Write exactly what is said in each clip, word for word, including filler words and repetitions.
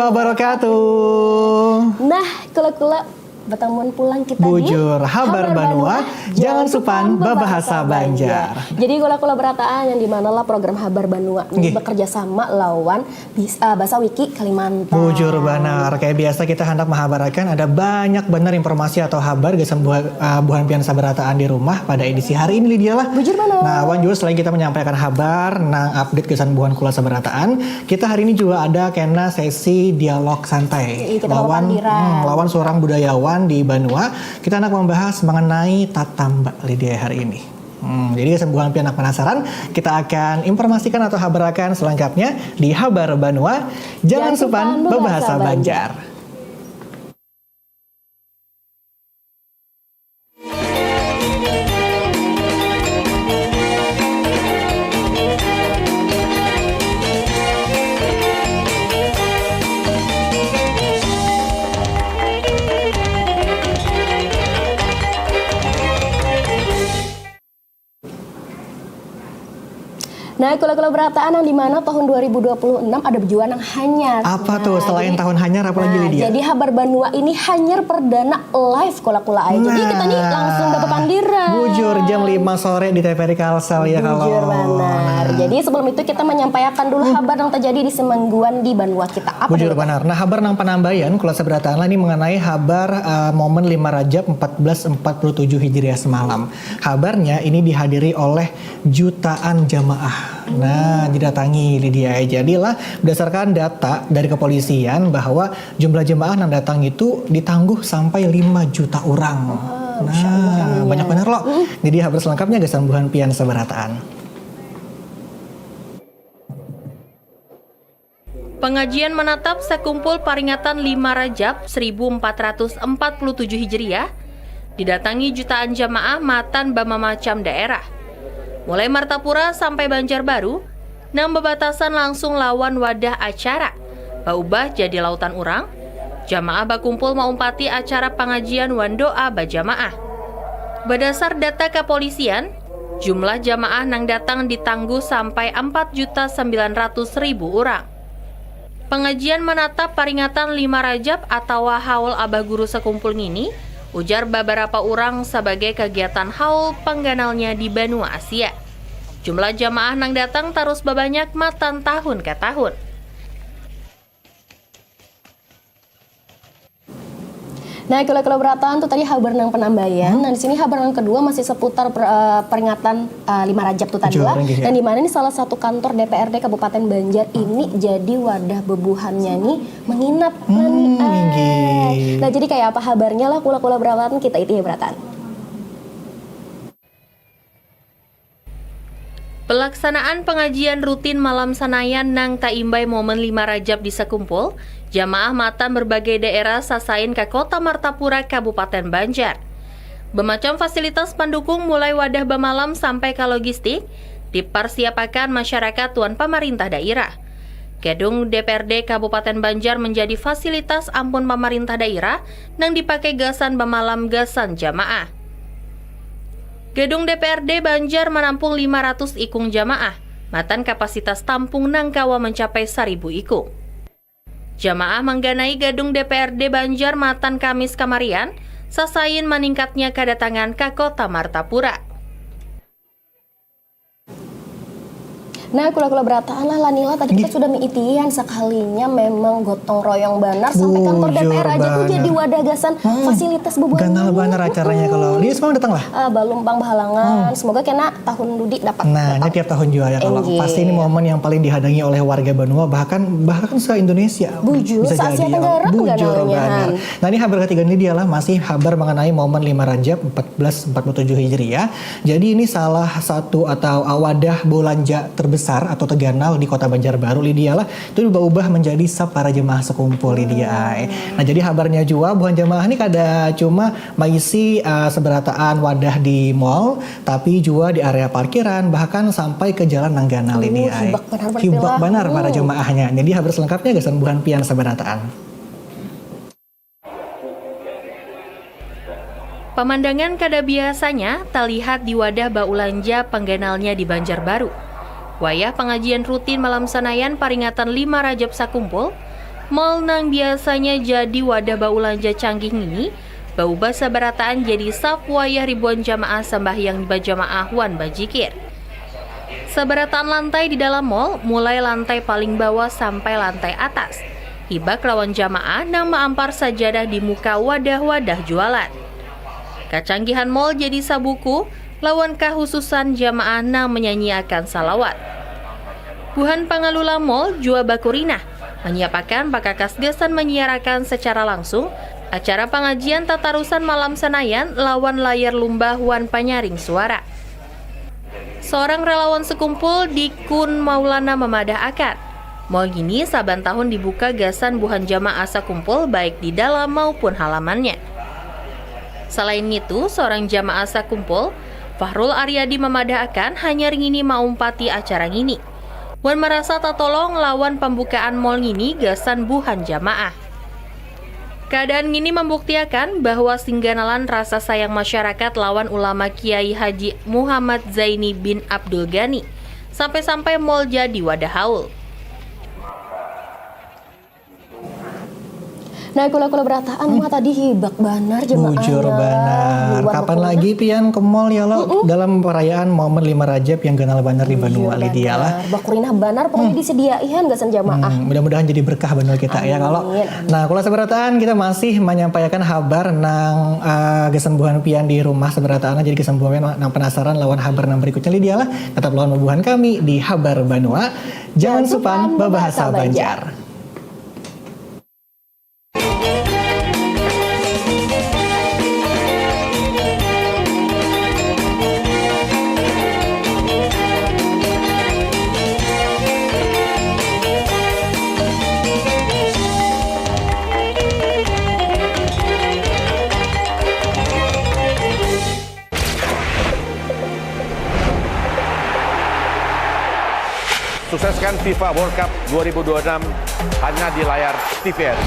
Wabarakatuh. Nah, kula-kula batamuan pulang kita di Bujur, Habar Banua, jangan supan babahasa Banjar. Jadi kula-kula berataan yang di mana lah program Habar Banua ini bekerja sama lawan bis, uh, Bahasa Wiki Kalimantan. Bujur banar. Kayak biasa kita hendak menghabarkan ada banyak benar informasi atau habar gasan buhan, uh, buhan pian sabarataan di rumah pada edisi hari ini, Lydia lah. Bujur banar. Nah, wan jua selain kita menyampaikan habar nang update gasan buhan kula sabarataan, kita hari ini juga ada kena sesi dialog santai. Iya, kita lawan, hmm, lawan seorang budayawan di Banua. Kita hendak membahas mengenai tatamba, Lydia, hari ini. Hmm, jadi gasan buhan pian nang penasaran, kita akan informasikan atau habarakan selengkapnya di Habar Banua. Jangan supan babahasa Banjar. Nah, kula-kula berataan yang dimana tahun dua ribu dua puluh enam ada jua nang hanyar. Apa tuh? Nah, selain tahun hanyar, apa lagi, Lydia? Jadi Habar Banua ini hanyar perdana live kula-kula ai. Jadi kita nih langsung dapat pandiran. Bujur, jam lima sore di T V R I Kalsel ya kalau. Bujur banar. Nah. Jadi sebelum itu kita menyampaikan dulu habar yang terjadi di semingguan di Banua kita. Apa bujur banar. Nah, habar nang panambayan kula sabarataan lah ini mengenai habar, eh, momen lima Rajab empat belas empat puluh tujuh Hijriah semalam. Habarnya ini dihadiri oleh jutaan jamaah. Nah, didatangi, Lydia. Jadilah berdasarkan data dari kepolisian bahwa jumlah jamaah nang datang itu ditangguh sampai lima juta orang. Wow, Masya Allah, nah, banyak benar loh. Jadi habar selengkapnya gasan buhan pian sabarataan. Pengajian manatap sakumpul paringatan lima Rajab seribu empat ratus empat puluh tujuh Hijriah didatangi jutaan jamaah matan bamamacam daerah. Mulai Martapura sampai Banjarbaru, nang babatasan langsung lawan wadah acara, baubah jadi lautan urang, jamaah bakumpul maumpati acara pangajian wan doa bajamaah. Badasar data kapolisian, jumlah jamaah nang datang ditangguh sampai empat juta sembilan ratus ribu urang. Pangajian manatap paringatan lima Rajab atawa haul Abah Guru Sakumpul ngini, ujar babarapa urang, sabagai kagiatan haul pangganalnya di banua Asia. Jumlah jamaah nang datang tarus babanyak matan tahun ka tahun. Nah, kula-kula berataan tu tadi habar nang panambayan. Nah, di sini habar nang kedua masih seputar per-, eh, peringatan, eh, lima Rajab tu tadi lah. Bujur, inggih, ya. Yang di mana ni salah satu kantor D P R D Kabupaten Banjar ini jadi wadah bebuhannya ni menginap. Hmm, nani ai. Inggih. Nah, jadi kayak apa habarnya lah, kula-kula berataan, kita itihi berataan. Pelaksanaan pengajian rutin malam Sanayan nang taimbai momen lima Rajab di Sakumpul, jamaah matan berbagai daerah sasain ka Kota Martapura, Kabupaten Banjar. Bamacam fasilitas pandukung mulai wadah bamalam sampai ka logistik diparsiapakan masyarakat wan pamarintah dairah. Gedung D P R D Kabupaten Banjar menjadi fasilitas ampun pamarintah dairah nang dipakai gasan bamalam gasan jamaah. Gedung D P R D Banjar manampung lima ratus ikung jamaah, matan kapasitas tampung nang kawa mencapai saribu ikung. Jamaah mangganai gedung D P R D Banjar matan Kamis kamarian, sasain maningkatnya kadatangan ka Kota Martapura. Nah, kula-kula berataan lah, Lanila, tadi kita sudah miitian sakalinya memang gotong royong banar sampai kantor D P R aja tuh jadi wadah gasan fasilitas bebuhan. Ganal banar acaranya kalau. Dia semalam datang lah? Ah, balum pang bahalangan. Semoga kena tahun dudi dapat. Nah, ini tiap tahun juga ya kalau. Pasti ini momen yang paling dihadangi oleh warga Banua, bahkan, bahkan se-Indonesia. Bujur, se-Asia Tenggara pengganalnya. Nah, ini habar ketiga ini dialah masih habar mengenai momen lima Rajab empat belas empat puluh tujuh Hijriah. Jadi ini salah satu atau wadah belanja terbesar atau teganal di Kota Banjarbaru, Lydia lah. Itu berubah menjadi sap para jemaah sekumpul, Lydia ai. Nah, jadi habarnya jua buhan jemaah ini kada cuma maisi, eh, seberataan wadah di mall, tapi jua di area parkiran, bahkan sampai ke jalan nang ganal, Lydia ai. Hibak banar para jemaahnya. Jadi habar selengkapnya gasan buhan pian seberataan. Pamandangan kada biasanya talihat di wadah baulanja pangganalnya di Banjarbaru. Wayah pangajian rutin malam Sanayan paringatan lima Rajab sakumpul, Mall nang biasanya jadi wadah baulanja canggih ngini baubah sabarataan jadi saf wayah ribuan jamaah sambahyang bajamaah wan bajikir. Sabarataan lantai di dalam mall, mulai lantai paling bawah sampai lantai atas, hibak lawan jamaah nang maampar sajadah di muka wadah-wadah jualan. Kacanggihan mall jadi sabuku lawan kahususan jamaah nang manyanyiakan salawat. Buhan pangalula mall jua bakurinah manyiapakan pakakas gasan manyiarakan sacara langsung acara pangajian tatarusan malam sanayan lawan layar lumbah wan panyaring suara. Seorang relawan sekumpul di Kun Maulana mamadah akan, mall ngini saban tahun dibuka gasan buhan jamaah sakumpul baik di dalam maupun halamannya. Salain ngitu, seorang jamaah sakumpul, Fahrul Aryadi mamadah akan hanyar ngini maumpati acara ngini. Wan marasa tatolong lawan pambukaan mall ngini gasan buhan jamaah. Keadaan ngini membuktiakan bahwa singganalan rasa sayang masyarakat lawan ulama Kiai Haji Muhammad Zaini bin Abdul Ghani, sampai-sampai mall jadi wadah haul. Nah, kula-kula berataan hmm. Tadi hibak banar jemaahnya. Bujur banar. Kapan lagi pian ke mall ya lo? Mm -mm. Dalam perayaan momen lima Rajab yang ganal banar di Banua Lydia lah. Bakurinah banar pokoknya hmm. Disediaihan gasan jamaah. Hmm. Mudah-mudahan jadi berkah banua kita ya kalau. Nah, kula sabarataan kita masih menyampaikan habar nang uh, gasan buhan pian di rumah sabarataan jadi gasan buhan nang penasaran lawan habar nang berikutnya Lydia lah. Tetap lawan buhan kami di Habar Banua. Jangan supan babahasa Banjar. Sukseskan FIFA World Cup dua ribu dua puluh enam hanya di layar T V R I.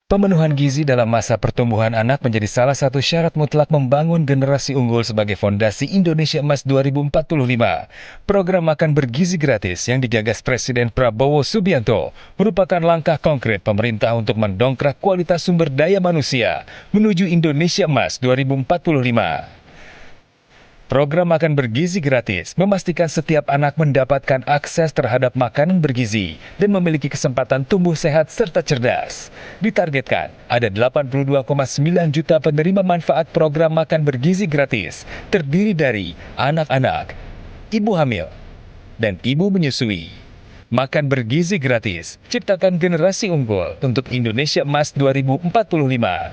Pemenuhan gizi dalam masa pertumbuhan anak menjadi salah satu syarat mutlak membangun generasi unggul sebagai fondasi Indonesia Emas dua ribu empat puluh lima. Program makan bergizi gratis yang digagas Presiden Prabowo Subianto merupakan langkah konkret pemerintah untuk mendongkrak kualitas sumber daya manusia menuju Indonesia Emas dua ribu empat puluh lima. Program makan bergizi gratis memastikan setiap anak mendapatkan akses terhadap makanan bergizi dan memiliki kesempatan tumbuh sehat serta cerdas. Ditargetkan ada delapan puluh dua koma sembilan juta penerima manfaat program makan bergizi gratis, terdiri dari anak-anak, ibu hamil, dan ibu menyusui. Makan bergizi gratis, ciptakan generasi unggul untuk Indonesia Emas dua ribu empat puluh lima.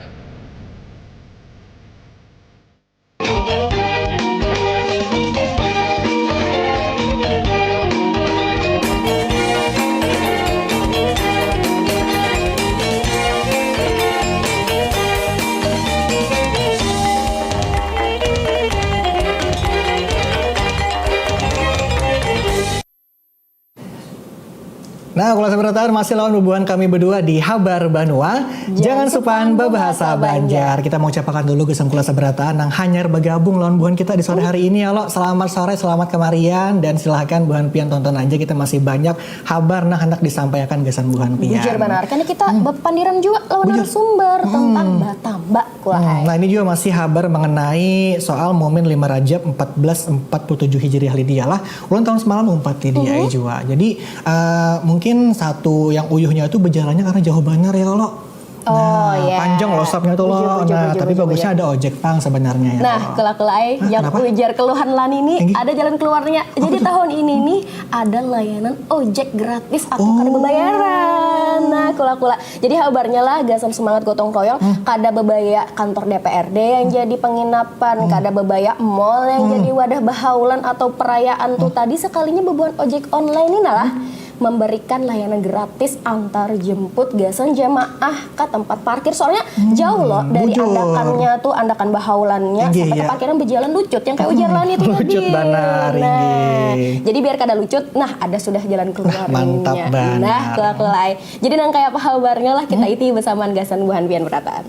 Nah, kalau sebentar masih lawan bubuhan kami berdua di Habar Banua. Jangan, Jangan supan babahasa Banjar. Kita mau ucapakan dulu gasan kula sabarataan nang hanyar bergabung lawan buhan kita di sore hari ini ya lo. Selamat sore, selamat kemarian dan silahkan buhan pian tonton aja kita masih banyak habar nang hendak disampaikan gasan buhan pian. Bujur benar, karena kita hmm. Berpandiran juga lawan sumber hmm. Tentang batamba. Hmm, nah ini juga masih habar mengenai soal momen lima Rajab empat belas empat puluh tujuh Hijriah Lydia lah. Ulang tahun semalam umpat Lydia uh -huh. Juga. Jadi uh, mungkin satu yang uyuhnya itu berjalannya karena jauh benar ya kalau Oh, nah, yeah. Panjang loh sapnya tuh loh. Nah, tapi bagusnya ada ojek pang sebenarnya ya. Nah, kelak-kelak yang ujar keluhan lan ini ada jalan keluarnya. Jadi tahun ini nih ada layanan ojek gratis atau oh. Kada berbayaran. Nah, kelak-kelak. Jadi habarnya lah gasan semangat gotong royong hmm. Kada bebaya kantor D P R D yang hmm. Jadi penginapan, hmm. Kada bebaya mall yang hmm. Jadi wadah bahaulan atau perayaan hmm. Tuh tadi sekalinya bebuan ojek online ini lah. Hmm. Memberikan layanan gratis antar jemput gasan jamaah ke tempat parkir soalnya hmm, jauh loh dari bujur. Andakannya tuh andakan bahaulannya sampai ya. Ke parkiran berjalan lucut yang kayak hmm, ujar lani itu lucut tadi. Benar, nah, jadi biar kada lucut nah ada sudah jalan keluarnya. Nah, mantap banget. Nah, kelak kelai. Jadi nang kayak apa habarnya lah kita hmm. Iti bersamaan gasan buhan pian berataan.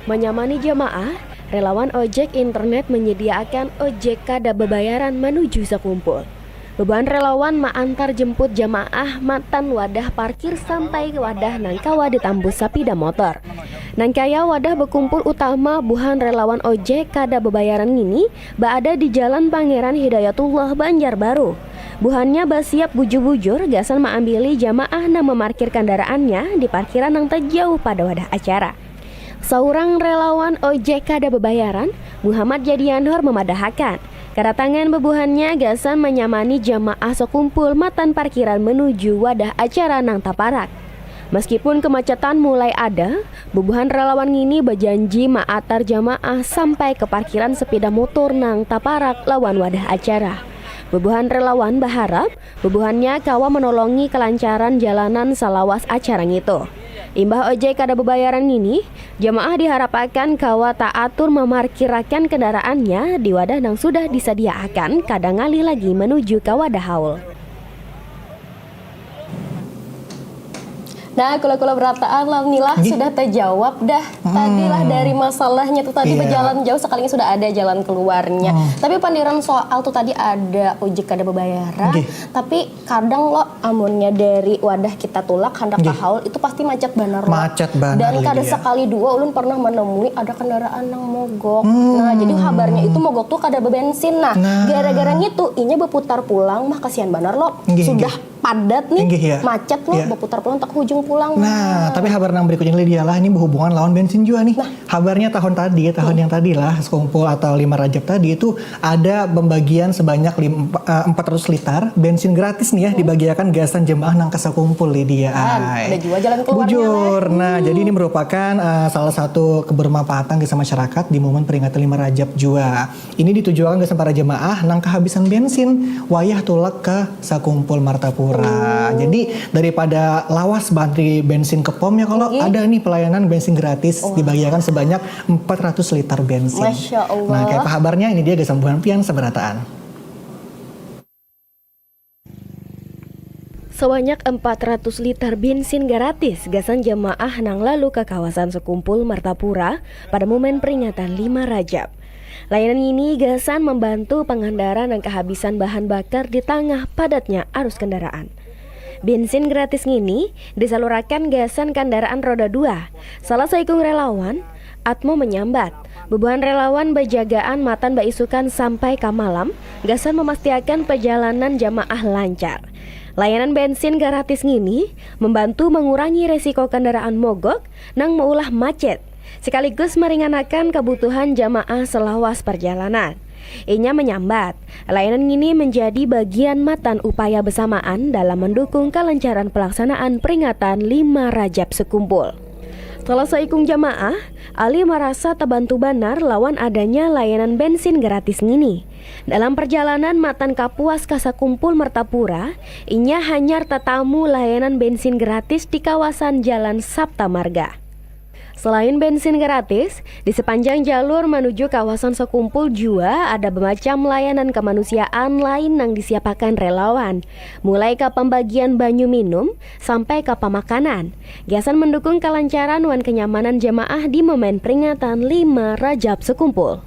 Menyamani jamaah, Relawan ojek internet menyediakan ojek kada bebayaran menuju Sekumpul. Bebuhan relawan maantar jemput jamaah matan wadah parkir sampai wadah nang kawa ditambus sapida motor. Nang kaya wadah bekumpul utama buhan relawan ojek kada bebayaran ngini baada di Jalan Pangeran Hidayatullah, Banjarbaru. Buhannya basiap bujur-bujur gasan maambili jamaah nang mamarkir kandaraannya di parkiran nang tajauh pada wadah acara. Saurang relawan ojek kada bebayaran, Muhammad Jadianhor, mamadahakan, kadatangan bebuhannya gasan manyamani jamaah Sekumpul matan parkiran menuju wadah acara nang taparak. Meskipun kemacetan mulai ada, bebuhan relawan ngini bajanji maatar jamaah sampai ke parkiran sepeda motor nang taparak lawan wadah acara. Bebuhan relawan baharap bebuhannya kawa menolongi kelancaran jalanan salawas acara ngitu. Imbah ojek kada bebayaran ngini, jamaah diharapakan kawa taatur mamarkirakan kendaraannya di wadah nang sudah disadiaakan, kada ngalih lagi menuju ka wadah haul. Nah, kula-kula berataan, alhamdulillah, nggih, sudah terjawab dah. Hmm. Tadi lah dari masalahnya tuh tadi, iya, berjalan jauh, sekalinya sudah ada jalan keluarnya. Hmm. Tapi pandiran soal tuh tadi ada ojek kada bebayaran, nggih, tapi kadang lo amunnya dari wadah kita tulak handak ke, nggih, haul itu pasti macet banar lo. Macet banar, dan kada, Lydia, sekali dua ulun pernah menemui ada kendaraan nang mogok. Hmm. Nah, jadi habarnya itu mogok tuh kada bebensin. Nah, nah, gara-gara ngitu inya berputar pulang mah kasihan banar lo. Nggih, sudah, nggih, padat nih, inggih, ya, macet loh, ya, berputar pulang tak hujung pulang. Nah, tapi habar nang berikutnya, Lydia, lah, ini berhubungan lawan bensin juga nih. Nah. Habarnya tahun tadi, tahun, hmm, yang tadi lah, Sekumpul atau lima Rajab tadi itu ada pembagian sebanyak lim-, eh, empat ratus liter bensin gratis nih ya, hmm, dibagiakan gasan jemaah nang ke Sekumpul, Lydia. Nah, ai, ada juga jalan keluarnya, bujur lah. Nah, hmm, jadi ini merupakan, eh, salah satu kebermanfaatan gasan masyarakat di momen peringatan lima Rajab juga. Ini ditujuakan gasan para jemaah nang kehabisan bensin wayah tulak ke Sekumpul Martapura. Oh. Jadi, daripada lawas baantri bensin ke pom ya, kalau, nggih, ada nih pelayanan bensin gratis, wah, dibagiakan sebanyak empat ratus liter bensin. Masya Allah. Nah, kayak apa habarnya? Ini dia gasan buhan pian sabarataan. Sabanyak empat ratus liter bensin gratis gasan jamaah nang lalu ka kawasan Sekumpul Martapura pada momen peringatan lima Rajab. Layanan ngini gasan membantu pengendara nang kehabisan bahan bakar di tengah padatnya arus kendaraan. Bensin gratis ngini disalurakan gasan kendaraan roda dua. Salah saikung relawan, Atmo, menyambat, bebuhan relawan bajagaan matan baisukan sampai ka malam gasan memastiakan perjalanan jamaah lancar. Layanan bensin gratis ngini membantu mengurangi resiko kendaraan mogok nang meulah macet, sekaligus meringankan kebutuhan jamaah selawas perjalanan. Inya menyambat, layanan ngini menjadi bagian matan upaya bersamaan dalam mendukung kelancaran pelaksanaan peringatan lima Rajab Sekumpul. Salah saikung jamaah, Ali, merasa terbantu banar lawan adanya layanan bensin gratis ngini. Dalam perjalanan matan Kapuas ka Sekumpul Martapura, inya hanyar tatamu layanan bensin gratis di kawasan Jalan Sapta Marga. Selain bensin gratis, di sepanjang jalur menuju kawasan Sekumpul jua ada bermacam layanan kemanusiaan lain nang disiapakan relawan, mulai ka pembagian banyu minum sampai ka pemakanan, gasan mendukung kelancaran wan kenyamanan jemaah di momen peringatan lima Rajab Sekumpul.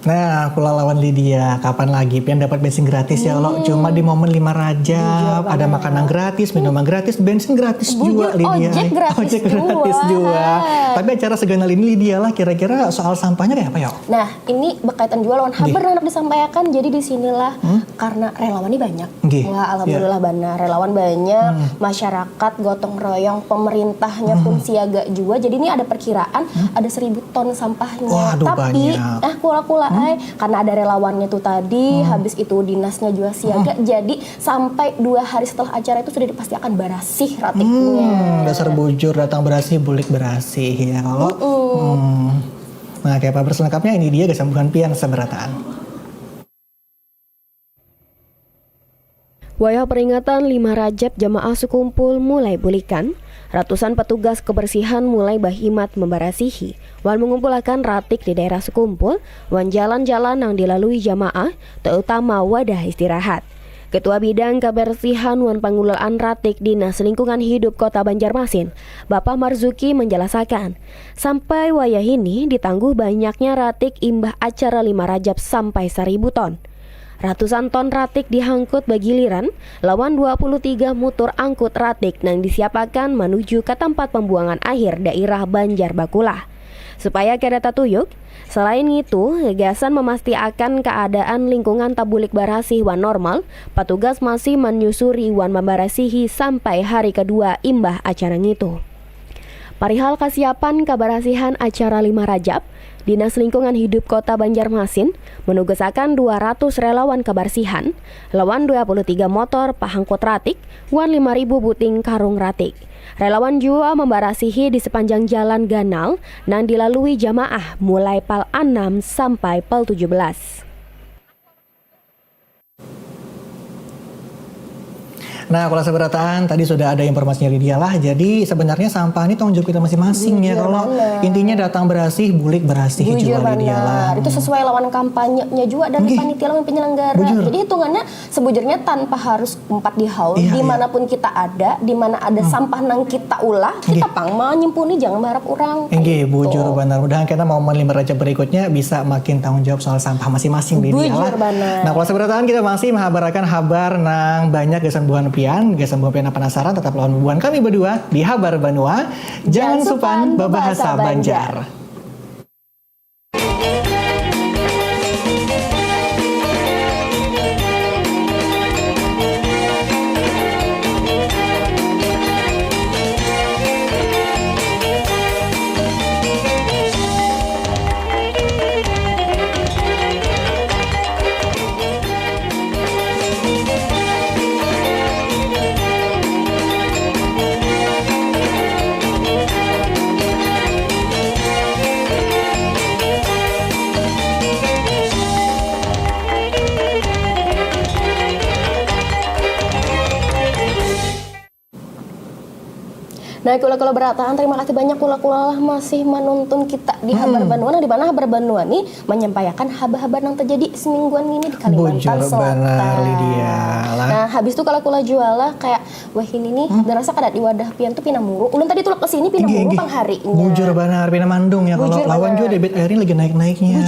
Nah, kula lawan Lydia, kapan lagi pian dapat bensin gratis ya, lo? Hmm. Cuma di momen lima Rajab, ada makanan gratis, minuman gratis, bensin gratis juga, Lydia. Bujur, ojek gratis juga. Tapi acara seganal ini, Lydia, lah, kira-kira soal sampahnya kayak apa ya? Nah, ini berkaitan juga lawan habar nang handak disampaikan. Jadi di sinilah, hmm, karena relawan ini banyak. Nggih. Wah, alhamdulillah banar. Relawan banyak, hmm, masyarakat gotong royong, pemerintahnya pun siaga juga. Jadi ini ada perkiraan, hmm, ada seribu ton sampahnya. Waduh, tapi banyak. Ah, kula-kula, hmm, ai, karena ada relawannya tuh tadi, hmm, habis itu dinasnya juga siaga. Hmm. Jadi sampai dua hari setelah acara itu sudah pasti akan barasih ratiknya. Hmm, dasar bujur, datang berasih, bulik berasih ya, kalau. Mm-mm. Hmm. Nah, kayak apa selengkapnya, ini dia gasan buhan pian sabarataan. Wayah peringatan lima Rajab, jamaah Sekumpul mulai bulikan. Ratusan petugas kebersihan mulai bahimat membarasihi wan mengumpulakan ratik di daerah Sekumpul wan jalan-jalan nang dilalui jamaah, terutama wadah istirahat. Ketua Bidang Kebersihan wan Pengelolaan Ratik Dinas Lingkungan Hidup Kota Banjarmasin, Bapak Marzuki menjelaskan, sampai wayahini ditangguh banyaknya ratik imbah acara lima Rajab sampai saribu ton. Ratusan ton ratik dihangkut bagiliran lawan dua puluh tiga mutur angkut ratik nang disiapakan manuju ke tempat pembuangan akhir daerah Banjar Bakulah. Supaya kada tatuyuk, selain ngitu, gasan memastiakan keadaan lingkungan tabulik barasih wan normal, patugas masih manyusuri wan mambarasihi sampai hari kedua imbah acara ngitu. Parihal kasiapan kabarasihan acara lima Rajab, Dinas Lingkungan Hidup Kota Banjarmasin menugasakan dua ratus relawan kabarsihan lawan dua puluh tiga motor pahangkut ratik wan lima ribu buting karung ratik. Relawan jua mambarasihi di sepanjang jalan ganal nang dilalui jamaah mulai pal anam sampai pal tujuh belas. Nah, kalau seberataan tadi sudah ada informasinya Lydia lah. Jadi sebenarnya sampah ini tanggung jawab kita masing-masing ya. Kalau intinya datang berasih, bulik berasih juga Lydia lah. Itu sesuai lawan kampanyenya juga dari panitia lawan penyelenggara. Jadi hitungannya sebujurnya tanpa harus umpat di haul, dimanapun kita ada, di mana ada sampah nang kita ulah, kita pang manyimpuni, jangan baharap urang. Inggih, bujur banar. Mudahan kita momen lima Rajab berikutnya bisa makin tanggung jawab soal sampah masing-masing Lydia lah. Bujur banar. Nah, kalau seberataan kita masih mahabarakan habar nang banyak gasan buhan pian, gasan buhan pian penasaran, tetap lawan bubuhan kami berdua di Habar Banua. Jangan supan bebahasa Banjar. Nah, kula-kula berataan, terima kasih banyak kula-kula lah masih manuntun kita di Habar Banua. Nah, di mana Habar Banua ni manyampaiakan haba-haba nang terjadi semingguan ngini di Kalimantan Selatan. Bujur banar, Lydia. Nah, habis tu kula-kula jua lah kayak, wahini nih, darasa kada di wadah pian tu pina muru. Ulun tadi tulak ke sini pina muru pang hari inya. Bujur banar, pina mandung ya. Kalau lawan jua debit air ini lagi naik-naiknya.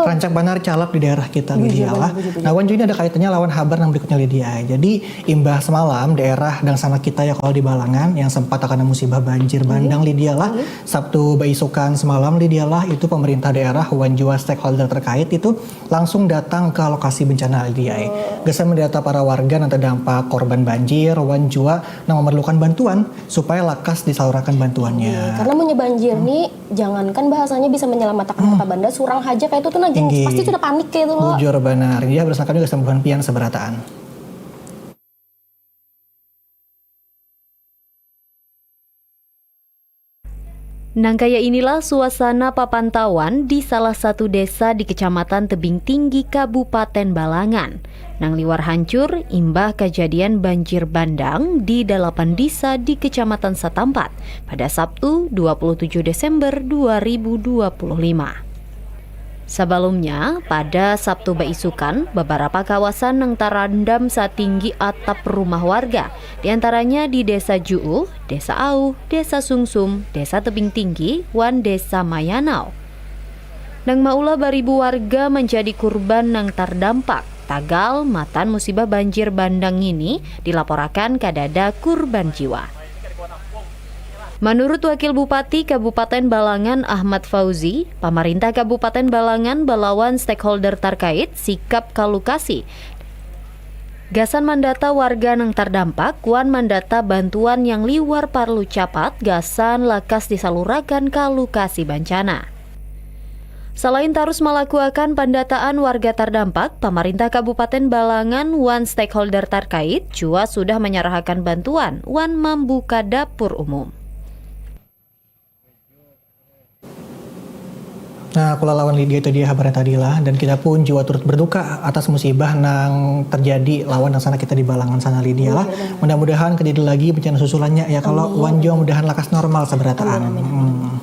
Rancak banar calap di daerah kita, Lydia lah. Nah, wan jua ini ada kaitannya lawan habar nang berikutnya, Lydia. Jadi, imbah semalam daerah dangsanak kita ya kalau di Balangan yang sempat terkena musibah banjir bandang, Lydia lah. Sabtu baisukan semalam, Lydia lah, itu pemerintah daerah wan jua stakeholder terkait itu langsung datang ke lokasi bencana, Lydia. Gasan mendata para warga nang terdampak korban banjir wan jua nang memerlukan bantuan supaya lakas disalurakan bantuannya. Karena munnya banjir nih, jangankan bahasanya bisa menyelamatkan harta benda, surang haja kayak itu tuh nah, pasti sudah panik kayak itu loh. Bujur banar. Iya, berdasarkan juga sembuhan pian seberataan. Nang kaya inilah suasana papantauan di salah satu desa di Kecamatan Tebing Tinggi, Kabupaten Balangan, nang liwar hancur imbah kajadian banjir bandang di dalapan disa di kecamatan satampat pada Sabtu, dua puluh tujuh Desember dua ribu dua puluh lima. Sabalumnya, pada Sabtu baisukan, babarapa kawasan nang tarandam satinggi atap rumah warga, di antaranya di Desa Juuh, Desa Auh, Desa Sungsum, Desa Tebing Tinggi, wan Desa Mayanau. Nang maulah baribu warga manjadi kurban nang tardampak, tagal matan musibah banjir bandang ngini dilaporakan kadada kurban jiwa. Manurut Wakil Bupati Kabupaten Balangan Ahmad Fauzi, pamarintah Kabupaten Balangan balawan stakeholder tarkait sikap ka lukasi gasan mandata warga nang tardampak wan mandata bantuan yang liwar parlu capat gasan lakas disalurakan ka lukasi bancana. Salain tarus malakuakan pandataan warga tardampak, pamarintah Kabupaten Balangan wan stakeholder tarkait jua sudah manyarahakan bantuan wan mambuka dapur umum. Nah, kula lawan Lydia itu dia habarnya tadi lah, dan kita pun jua turut berduka atas musibah nang terjadi lawan nang sana kita di Balangan sana Lydia lah. Mudah-mudahan kejadian lagi bencana susulannya ya, kalau wan jua mudahan lakas normal seberataan. Amin, amin. Hmm.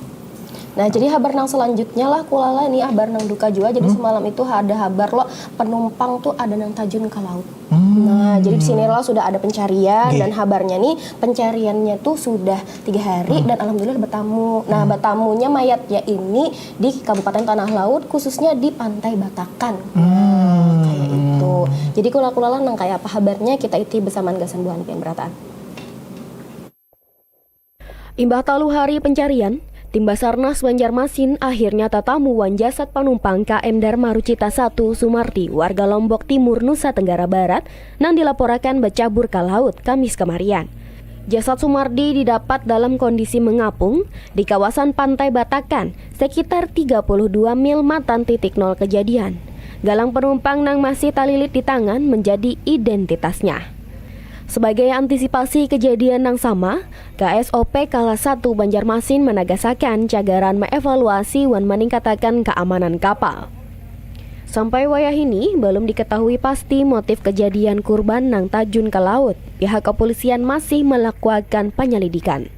Nah, jadi habar nang selanjutnya lah, kulala, ini habar nang duka jua. Jadi, hmm, semalam itu ada habar lo, penumpang tuh ada nang tajun ke laut. Hmm. Nah, jadi di sini lah sudah ada pencarian. Gih. Dan habarnya nih, pencariannya tuh sudah tiga hari, hmm, dan alhamdulillah bertamu. Nah, hmm, bertamunya mayatnya ini di Kabupaten Tanah Laut, khususnya di Pantai Batakan. Hmm. Nah, kayak itu. Jadi, kula-kula lah nang kayak apa habarnya, kita iti bersamaan gasan buhan pian berataan. Imbah talu hari pencarian, tim Basarnas Banjarmasin akhirnya tatamu wan jasad panumpang K M Dharma Rucita satu Sumardi, warga Lombok Timur, Nusa Tenggara Barat, nang dilaporakan bacabur ka laut, Kamis kamarian. Jasad Sumardi didapat dalam kondisi mengapung di kawasan Pantai Batakan, sekitar tiga puluh dua mil matan titik nol kejadian. Galang penumpang nang masih talilit di tangan menjadi identitasnya. Sebagai antisipasi kejadian nang sama, K S O P Kalas satu Banjarmasin managasakan cagaran maevaluasi wan maningkatakan kaamanan kapal. Sampai wayah ini, balum diketahui pasti motif kejadian kurban nang tajun ka laut. Pihak kapolisian masih malakuakan panyalidikan.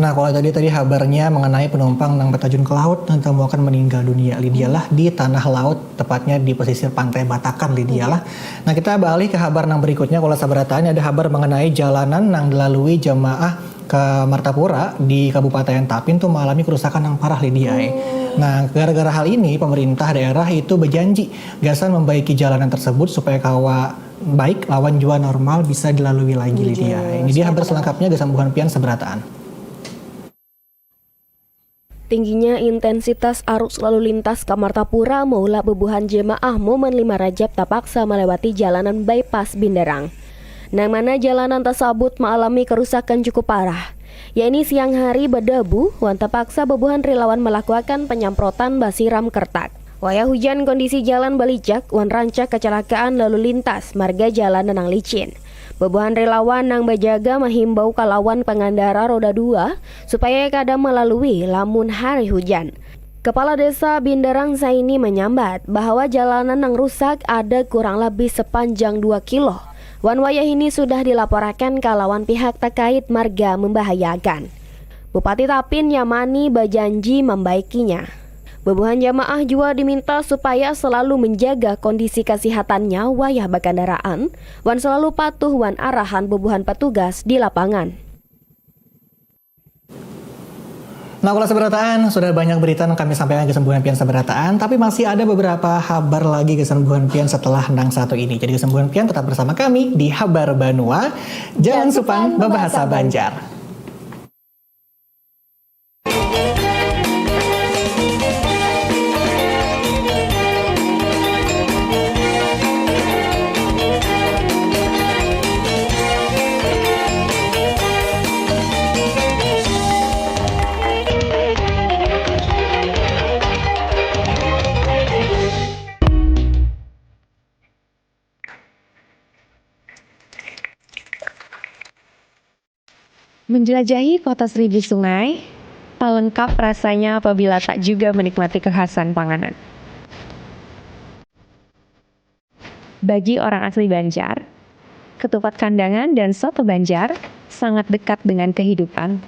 Nah, kalau tadi, tadi habarnya mengenai penumpang nang batajun ke laut nang ditemuakan meninggal dunia, Lydia, hmm, lah, di tanah laut, tepatnya di pesisir Pantai Batakan, Lydia, hmm, lah. Nah, kita beralih ke habar nang berikutnya. Kalau sabarataan, ada habar mengenai jalanan nang dilalui jamaah ke Martapura di Kabupaten Tapin tuh mengalami kerusakan yang parah, Lydia, eh. Hmm. Nah, gara-gara hal ini, pemerintah daerah itu berjanji gasan membaiki jalanan tersebut supaya kawa baik lawan jua normal bisa dilalui lagi, Lydia. Iya, ini dia habar selengkapnya, gasan buhan pian sabarataan. Tingginya intensitas arus lalu lintas ka Martapura maulah bubuhan jemaah Momen Lima Rajab tapaksa melewati jalanan bypass Binderang, nang mana jalanan tersebut mengalami kerusakan cukup parah, yakni siang hari berdebu wan terpaksa bubuhan relawan melakukan penyemprotan basiram kertak. Wayah hujan, kondisi jalan balicak wan rancak kecelakaan lalu lintas marga jalan nang licin. Bubuhan relawan nang bajaga mahimbau kalawan pangandara roda dua supaya kada melalui lamun hari hujan. Kepala Desa Binderang Saini menyambat bahwa jalanan nang rusak ada kurang lebih sepanjang dua kilo, wan wayah ini sudah dilaporakan kalawan pihak terkait marga membahayakan. Bupati Tapin Yamani bajanji membaikinya. Bubuhan jamaah jua diminta supaya selalu menjaga kondisi kesihatannya wayah bakandaraan, wan selalu patuh wan arahan bubuhan petugas di lapangan. Nah, kalau sabarataan sudah banyak berita yang kami sampaikan gasan buhan pian sabarataan, tapi masih ada beberapa habar lagi gasan buhan pian setelah nang satu ini. Jadi gasan buhan pian tetap bersama kami di Habar Banua. Jangan supan bebahasa Banjar. Menjelajahi kota seribu sungai, tak lengkap rasanya apabila tak juga menikmati kekhasan panganan. Bagi orang asli Banjar, ketupat kandangan dan soto Banjar sangat dekat dengan kehidupan.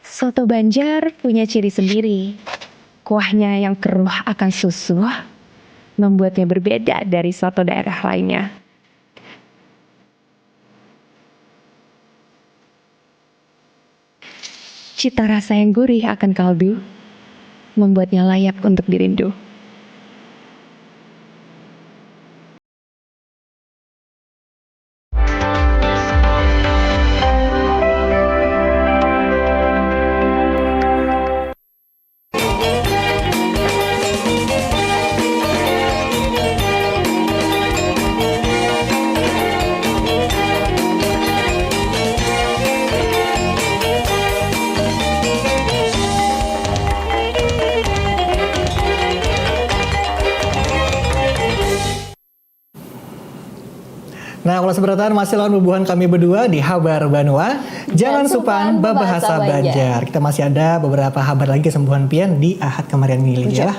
Soto Banjar punya ciri sendiri. Kuahnya yang keruh akan susu membuatnya berbeda dari soto daerah lainnya. Cita rasa yang gurih akan kaldu membuatnya layak untuk dirindu. Nah, kalau sabarataan masih lawan bubuhan kami berdua di Habar Banua. Jangan supan babahasa Banjar. Kita masih ada beberapa habar lagi gasan bubuhan pian di Ahad kamarian ini, Lydia, lah.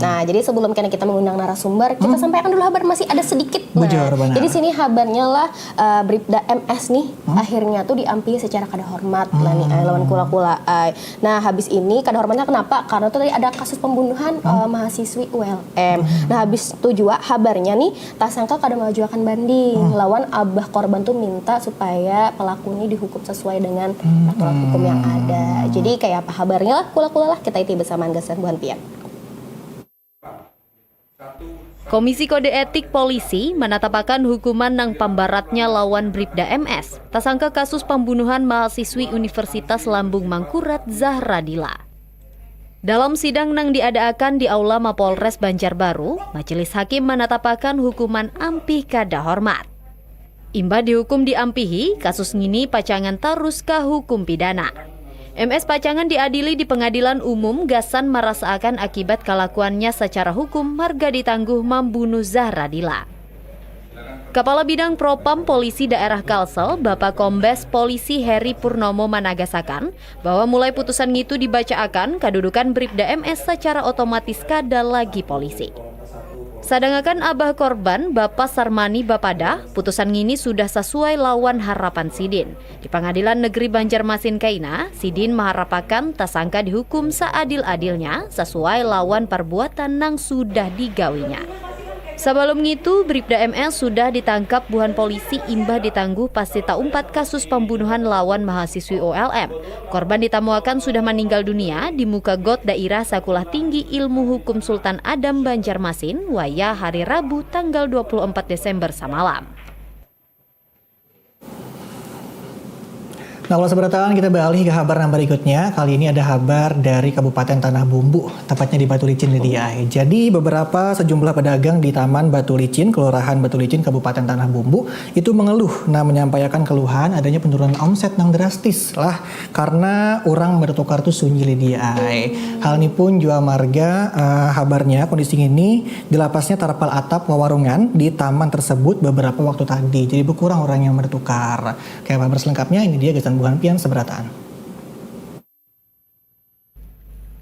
Nah, jadi sebelum kena kita mengundang narasumber, kita sampaikan dulu habar masih ada sedikit. Nah, Bujur, benar. Jadi sini habarnya lah, eh, Bribda M S nih, akhirnya tuh diampihi secara kada hormat lah nih, eh, lawan kula-kula ai. Nah, habis ini kada hormatnya kenapa? Karena tuh tadi ada kasus pembunuhan, eh, mahasiswi U L M. Nah, habis itu juga habarnya nih, tasangka kada mengajukan banding lawan abah korban tuh minta supaya pelaku ini dihukum sesuai dengan aturan hukum yang ada. Jadi kayak apa habarnya lah, kula-kula lah, kita iti bersamaan gasan buhan pian. Komisi Kode Etik Polisi manatapakan hukuman nang pambaratnya lawan Bribda M S, tasangka kasus pambunuhan mahasiswi Universitas Lambung Mangkurat Zahradila. Dalam sidang nang diadaakan di Aula Mapolres Banjarbaru, Majelis Hakim manatapakan hukuman ampih kada hormat. Imbah dihukum diampihi, kasus ngini pacangan tarus ka hukum pidana. M S pacangan diadili di pengadilan umum gasan marasaakan akibat kalakuannya sacara hukum marga ditangguh mambunuh Zahradila. Kapala Bidang Propam Polisi Daerah Kalsel, Bapa Kombes Polisi Heri Purnomo managasakan bahwa mulai putusan ngitu dibacaakan, kadudukan Bribda M S sacara otomatis kada lagi polisi. Sadangakan abah korban, Bapa Sarmani bapadah, putusan ngini sudah sasuai lawan harapan sidin. Di Pangadilan Negeri Banjarmasin kaina, sidin maharapakan tasangka dihukum saadil-adilnya sasuai lawan parbuatan nang sudah digawinya. Sabalum ngitu, Bribda M S sudah ditangkap buhan polisi imbah ditangguh pasti taumpat kasus pambunuhan lawan mahasiswi U L M. Korban ditamuakan sudah maninggal dunia di muka got Dairah Sakulah Tinggi Ilmu Hukum Sultan Adam Banjarmasin wayah hari Rabu tanggal dua puluh empat Desember samalam. Nah, kalau seberataan kita beralih ke habar yang berikutnya. Kali ini ada habar dari Kabupaten Tanah Bumbu, tepatnya di Batu Licin, Lidi ai. Jadi, beberapa sejumlah pedagang di Taman Batu Licin, Kelurahan Batu Licin, Kabupaten Tanah Bumbu, itu mengeluh, nah, menyampaikan keluhan adanya penurunan omset yang drastis lah karena orang bertukar tuh sunyi, Lidi ai. Hal ini pun jua marga, eh, habarnya kondisi ini dilapasnya tarpal atap wewarungan di taman tersebut beberapa waktu tadi. Jadi berkurang orang yang bertukar. Kayak apa selengkapnya, ini dia gasan buhan pian seberataan.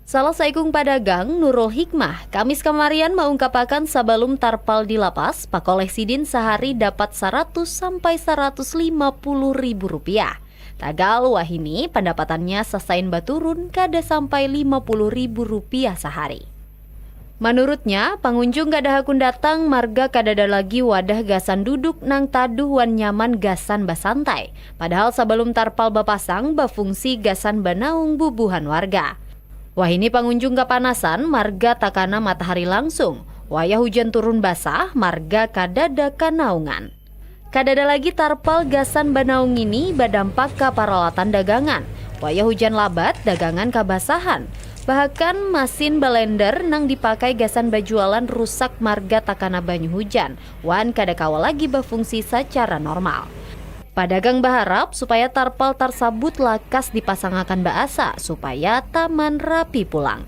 Salah saikung padagang, Nurul Hikmah, Kamis kamarian maungkapakan sabalum tarpal dilapas, pakoleh sidin sahari dapat saratus sampai saratus lima puluh ribu rupiah. Tagal wahini pandapatannya sasain baturun kada sampai lima puluh ribu rupiah sahari. Manurutnya, pangunjung kada hakun datang marga kadada lagi wadah gasan duduk nang taduh wan nyaman gasan basantai, padahal sabalum tarpal bapasang bafungsi gasan banaung bubuhan warga. Wahini pangunjung kapanasan marga takana matahari langsung, wayah hujan turun basah marga kadada kanaungan. Kadada lagi tarpal gasan banaung ngini badampak ka paralatan dagangan. Wayah hujan labat, dagangan kabasahan. Bahkan masin balender nang dipakai gasan bajualan rusak marga takana banyu hujan wan kada kawa lagi bafungsi sacara normal. Padagang baharap supaya tarpal tarsabut lakas dipasangakan baasa supaya taman rapi pulang.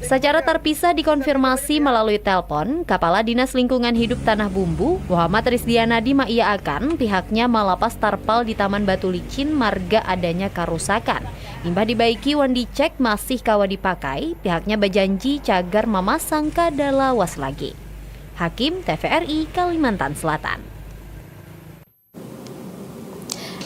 Sacara tarpisah dikonfirmasi malalui telpon, Kapala Dinas Lingkungan Hidup Tanah Bumbu, Muhammad Rizdianadi maiyaakan pihaknya malapas tarpal di Taman Batu Licin marga adanya karusakan. Imbah dibaiki wan dicek masih kawa dipakai, pihaknya bajanji cagar mamasang kada lawas lagi. Hakim, T V R I, Kalimantan Selatan.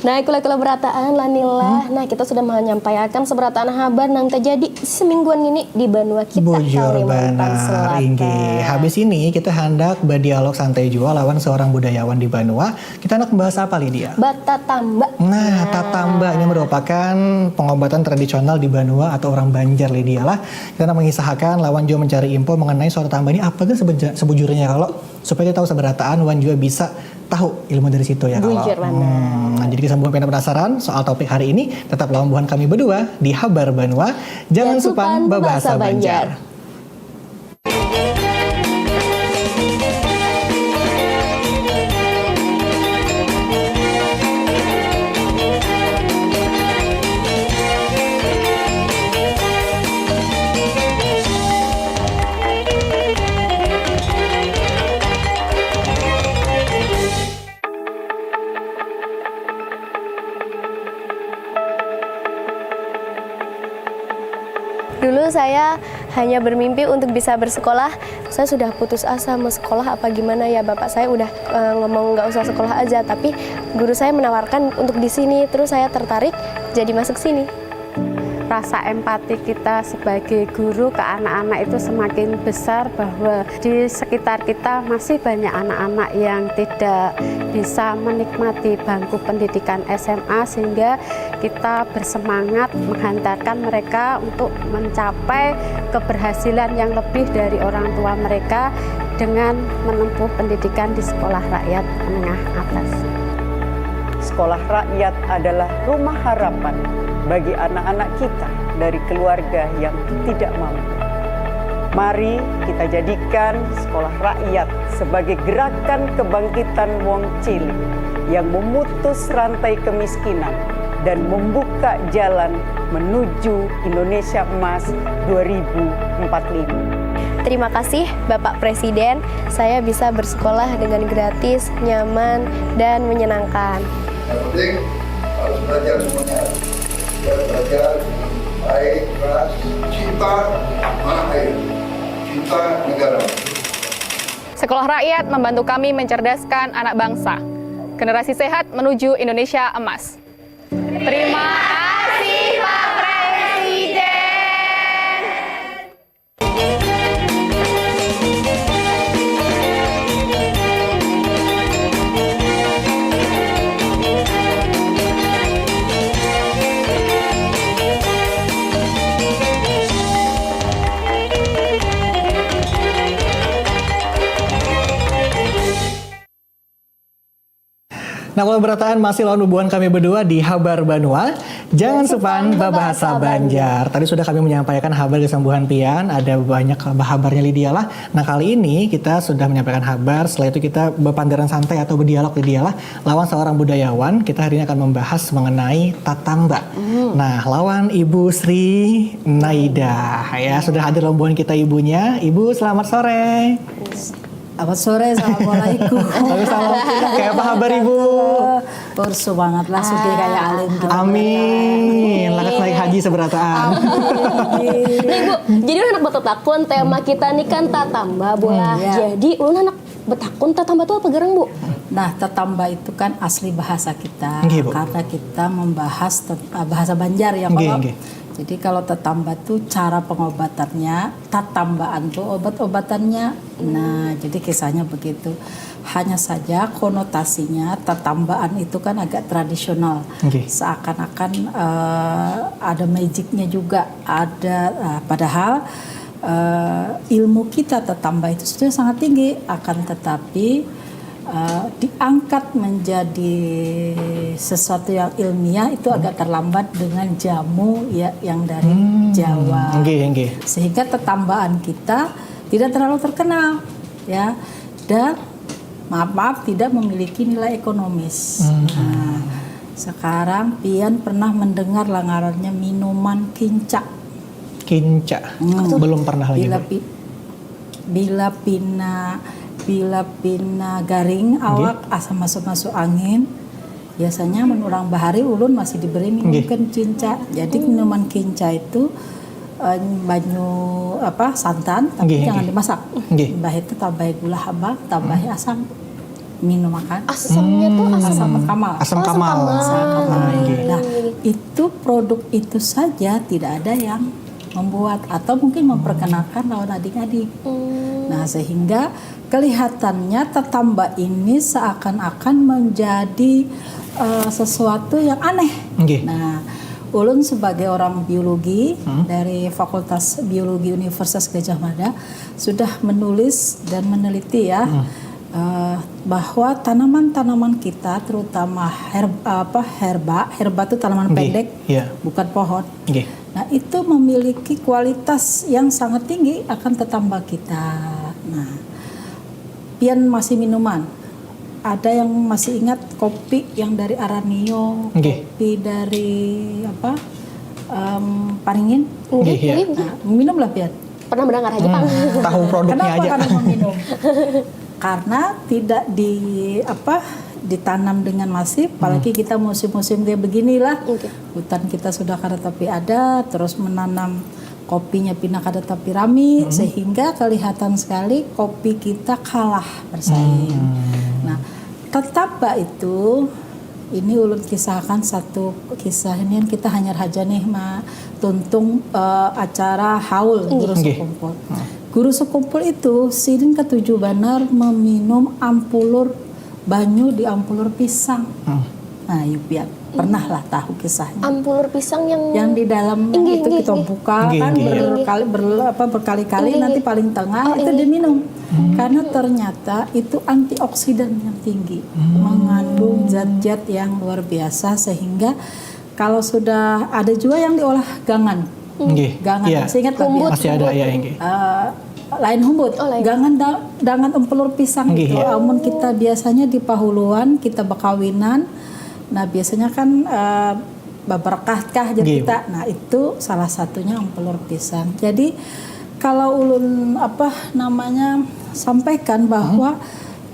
Nah, kula-kula berataan lah Nila. Nah, kita sudah menyampaikan seberataan habar nang terjadi semingguan ini di banua kita. Bujur Kalimantan banar, Selatan. Inggih. Habis ini kita hendak berdialog santai jua lawan seorang budayawan di banua. Kita hendak membahas apa, Lydia? Batatamba. Nah, tatamba ini merupakan pengobatan tradisional di banua atau orang Banjar, Lydia lah. Kita hendak mengisahakan lawan jua mencari info mengenai suatu tatamba ini apa kan sebenja- sebujurnya kalau supaya kita tahu seberataan wan jua bisa tahu ilmu dari situ ya kalau. Bujur banar. Hmm, nah, jadi kita buhan pian penasaran soal topik hari ini, tetap lawan buhan kami berdua di Habar Banua. Jangan supan babahasa Banjar. Dulu saya hanya bermimpi untuk bisa bersekolah. Saya sudah putus asa mau sekolah apa gimana ya, bapak saya udah eh, ngomong nggak usah sekolah aja, tapi guru saya menawarkan untuk di sini, terus saya tertarik jadi masuk sini. Rasa empati kita sebagai guru ke anak-anak itu semakin besar, bahwa di sekitar kita masih banyak anak-anak yang tidak bisa menikmati bangku pendidikan S M A, sehingga kita bersemangat menghantarkan mereka untuk mencapai keberhasilan yang lebih dari orang tua mereka dengan menempuh pendidikan di sekolah rakyat menengah atas. Sekolah rakyat adalah rumah harapan bagi anak-anak kita dari keluarga yang tidak mampu. Mari kita jadikan sekolah rakyat sebagai gerakan kebangkitan wong cilik yang memutus rantai kemiskinan dan membuka jalan menuju Indonesia Emas dua ribu empat puluh lima. Terima kasih Bapak Presiden, saya bisa bersekolah dengan gratis, nyaman, dan menyenangkan. Yang penting harus belajar semuanya. Ya, belajar dengan baik, keras, cinta tanah air, cinta negara. Sekolah Rakyat membantu kami mencerdaskan anak bangsa. Generasi sehat menuju Indonesia Emas. Terima kasih Pak Presiden. Nah, kalau berataan masih lawan bubuhan kami berdua di Habar Banua, jangan supan babahasa Banjar. Tadi sudah kami menyampaikan habar gasan buhan pian, ada banyak habarnya Lydia lah. Nah, kali ini kita sudah menyampaikan habar, setelah itu kita berpanderan santai atau berdialog Lydia lah lawan seorang budayawan. Kita hari ini akan membahas mengenai tatamba. Nah, lawan Ibu Sri Naida ya, sudah hadir lawan buhan kita ibunya. Ibu, selamat sore. Selamat sore, assalamualaikum. Waalaikumsalam. Kayak apa habar ibu? Ursu banget lah, sudah kayak alim. Amin. Lakas naik haji seberataan. Nah ibu, jadi ulun handak batatakun, tema kita ni kan tatamba bulah. Jadi ulun handak batakun, tatamba tu apa garang bu? Nah, tatamba itu kan asli bahasa kita. Nggih, Bu. Karena kita membahas tet- ah, bahasa Banjar ya, Nggih, kalau nggih. Jadi kalau tatamba tuh cara pengobatannya, tatambaan tuh obat-obatannya. Nah, jadi kisahnya begitu. Hanya saja konotasinya tatambaan itu kan agak tradisional. Nggih. Seakan-akan eh, ada magicnya juga, ada eh, padahal eh, ilmu kita tatamba itu sudah sangat tinggi, akan tetapi eh, diangkat menjadi sesuatu yang ilmiah itu agak terlambat dengan jamu ya yang dari Jawa. Nggih, nggih. Sehingga tatambaan kita tidak terlalu terkenal ya, dan maaf-maaf tidak memiliki nilai ekonomis. Nah, sekarang pian pernah mendengar lah ngarannya minuman kinca? Kinca. Belum pernah lagi, Bila Bu. pi- bila pina bila pina garing awak, asa masuk-masuk angin, biasanya mun urang bahari, ulun masih diberi minum Nggih. Kan kinca. Jadi minuman kinca itu eh, banyu apa, santan, tapi Nggih, jangan nggih. Dimasak. Nggih. Imbah itu tambahi gula habang, tambahi asam, minum makan. Asamnya tuh asam Asam apa? kamal. Asam Oh, asam kamal. kamal. Ah, nggih. Nah, itu produk itu saja tidak ada yang membuat atau mungkin memperkenalkan lawan adik-adik. Nah, sehingga kelihatannya tatamba ini seakan-akan menjadi eh, sesuatu yang aneh. Nggih. Nah, ulun sebagai orang biologi dari Fakultas Biologi Universitas Gajah Mada sudah menulis dan meneliti ya eh, bahwa tanaman-tanaman kita, terutama herba, apa herba, herba itu tanaman Nggih, pendek, iya. Bukan pohon. Nggih. Nah, itu memiliki kualitas yang sangat tinggi akan tatamba kita. Nah, pian masih minuman. Ada yang masih ingat kopi yang dari Aranio, Nggih. Kopi dari apa? Em, Paringin. Nggih, iya. Nah, minumlah pian. Pernah mendengar aja pang. Tahu produknya Kenapa aja. Karena meminum? Karena tidak di apa ditanam dengan masif, apalagi kita musim-musim kayak beginilah. Oke. Hutan kita sudah kada tapi ada, terus menanam kopinya pina kada tapi rami, sehingga kelihatan sekali kopi kita kalah bersaing. Nah, tatamba itu, ini ulun kisahkan satu kisah ini, yang kita hanyar haja nih ma tuntung eh, acara haul guru Nggih. Sekumpul. Guru Sekumpul itu sidin ketuju banar meminum ampulur banyu di ampulur pisang. Nah, Yupian pernah lah tahu kisahnya. Ampulur pisang yang Yang di dalamnya Inggih, itu inggih, kita inggih. buka Inggih, kan inggih. berkali ber, apa, berkali-kali Inggih, nanti inggih. paling tengah Oh, itu inggih. diminum. Karena ternyata itu antioksidan yang tinggi, mengandung zat-zat yang luar biasa sehingga kalau sudah ada juga yang diolah gangan. Nggih. Gangan, Iya. masih ingat lah, Humbut. ya? Masih ada ya, inggih. Eh, lain humbut, Oh, lain. Gangan da- dangan empelur pisang Nggih, itu. iya. Amun kita biasanya di pahuluan kita bekawinan, nah biasanya kan eh, baberkah kah jar Nggih. Kita. Nah itu salah satunya empelur pisang. Jadi kalau ulun apa namanya sampaikan bahwa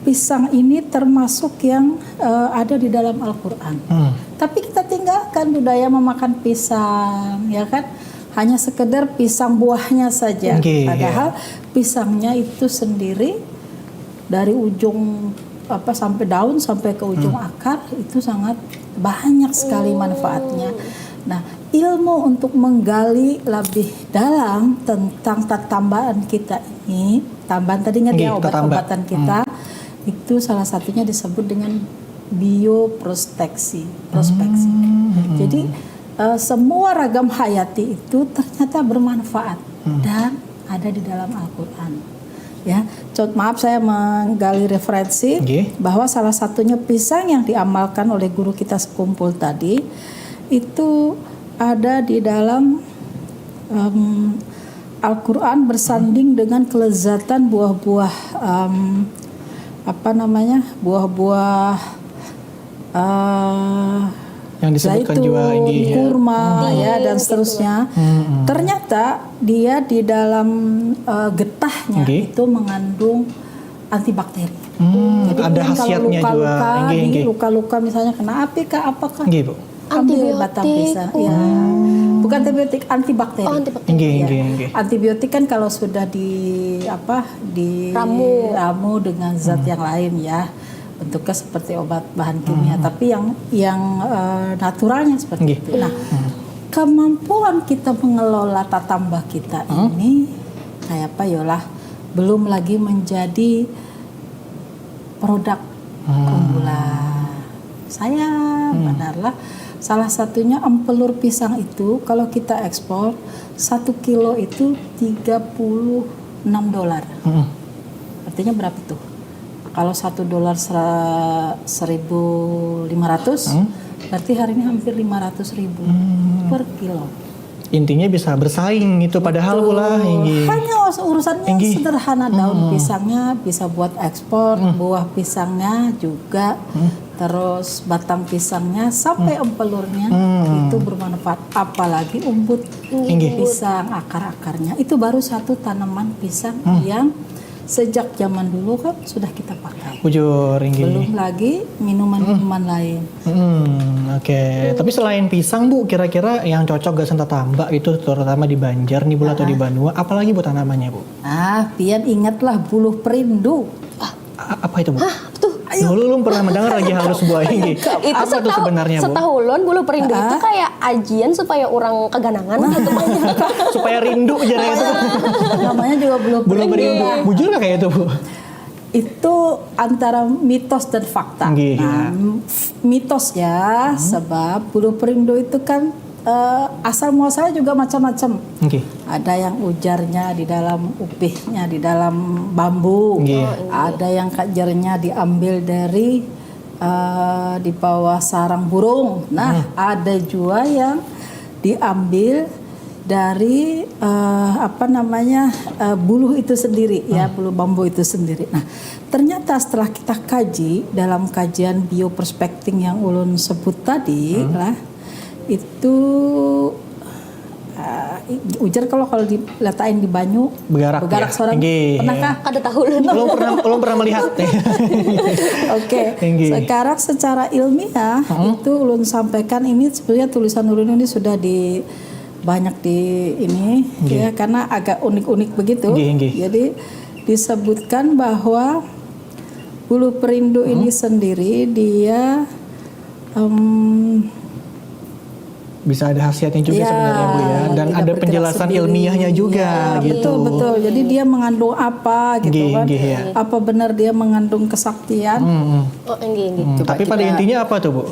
pisang ini termasuk yang eh, ada di dalam Al-Quran. Hmm. Tapi kita tinggalkan budaya memakan pisang, ya kan? Hanya sekedar pisang buahnya saja. Nggih, Padahal pisangnya itu sendiri dari ujung apa sampai daun sampai ke ujung akar itu sangat banyak sekali manfaatnya. Nah, ilmu untuk menggali lebih dalam tentang tatambaan kita ini, tambaan tadi ingat Nggih, ya tatamba. Obat-obatan kita itu salah satunya disebut dengan bioprospeksi, prospeksi. Jadi eh, semua ragam hayati itu ternyata bermanfaat dan ada di dalam Al-Quran. Ya, cont- maaf saya menggali referensi Nggih. Bahwa salah satunya pisang yang diamalkan oleh guru kita Sekumpul tadi itu ada di dalam em, Al-Quran bersanding dengan kelezatan buah-buah em, apa namanya buah-buah eh, Yang disebutkan zaitun, juga, inggih, ya. kurma, ya dan gitu. Seterusnya. Ternyata dia di dalam eh, getahnya Nggih. Itu mengandung antibakteri. Hmm, Jadi ada kalau khasiatnya luka-luka, juga, inggih, di inggih. Luka-luka misalnya kena api kah apa kah? Inggih, Bu. Ambil batang Antibiotik. Pisang. Ya. Bukan antibiotik, antibakteri. Oh, antibiotik. Inggih, Ya. inggih, inggih. Antibiotik kan kalau sudah di apa di Ramu. ramu dengan zat yang lain ya. Bentuknya seperti obat bahan kimia, tapi yang yang eh, naturalnya seperti Nggih. Itu. Nah, kemampuan kita mengelola tatamba kita ini kayak apa yolah belum lagi menjadi produk unggulan. Saya benar lah. Salah satunya empelur pisang itu kalau kita ekspor satu kilo itu tiga puluh enam dolar. Hmm. Artinya berapa tuh? Kalau satu dolar sera- seribu lima ratus, berarti hari ini hampir lima ratus ribu per kilo. Intinya bisa bersaing itu padahal pula, inggih. Hanya us- urusannya Inggih. Sederhana, daun pisangnya bisa buat ekspor, buah pisangnya juga, terus batang pisangnya sampai empelurnya itu bermanfaat, apalagi umbut Inggih. Pisang akar-akarnya itu baru satu tanaman pisang yang sejak zaman dulu kan sudah kita pakai. Bujur, inggih. Belum lagi minuman-minuman lain. Hmm, oke. Tapi selain pisang, Bu, kira-kira yang cocok gasan tatamba itu, terutama di Banjar nih, Bu, atau di Banua, apalagi, Bu, tanamannya, Bu? Ah, pian ingatlah buluh perindu. A- apa itu, Bu? Hah, tuh. Dulu belum pernah mendengar lagi hal sebuah ini. Itu Apa tuh setahu- sebenarnya, Bu? Setahun buluh perindu itu kayak ajian supaya orang keganangan gitu. Supaya rindu aja itu. Namanya juga buluh Belum perindu. perindu. Bujur nggak kayak itu, Bu? Itu antara mitos dan fakta. Nggih. Nah, m- mitos ya, sebab buluh perindu itu kan eh, asal muasalnya juga macam-macam. Nggih. Ada yang ujarnya di dalam upihnya, di dalam bambu. Nggih. Ada yang kajarnya diambil dari eh, di bawah sarang burung. Nah, ada juga yang diambil dari eh, apa namanya eh, buluh itu sendiri ya, buluh bambu itu sendiri. Nah, ternyata setelah kita kaji dalam kajian bioprospecting yang ulun sebut tadi lah, itu eh, ujar kalau kalau diletain di banyu Begarak, begarak ya. Seorang Nggih, pernah ya. Kah? Kada tahu lah. Belum pernah, belum pernah melihat. Oke, Tinggi. Sekarang secara ilmiah itu ulun sampaikan ini sebenarnya tulisan ulun ini sudah di banyak di ini, Nggih. ya, karena agak unik-unik begitu. Nggih, nggih. Jadi disebutkan bahwa bulu perindu ini sendiri dia em, Bisa ada khasiatnya juga Ya, sebenarnya, Bu, ya. Dan tidak ada bergerak penjelasan sendiri. Ilmiahnya juga Ya, gitu. Betul, betul. Jadi dia mengandung apa gitu Nggih, kan? Nggih, ya. Apa benar dia mengandung kesaktian? Hmm, hmm. Oh, nggih, nggih. Hmm, Coba tapi pada kita- intinya apa tuh, Bu?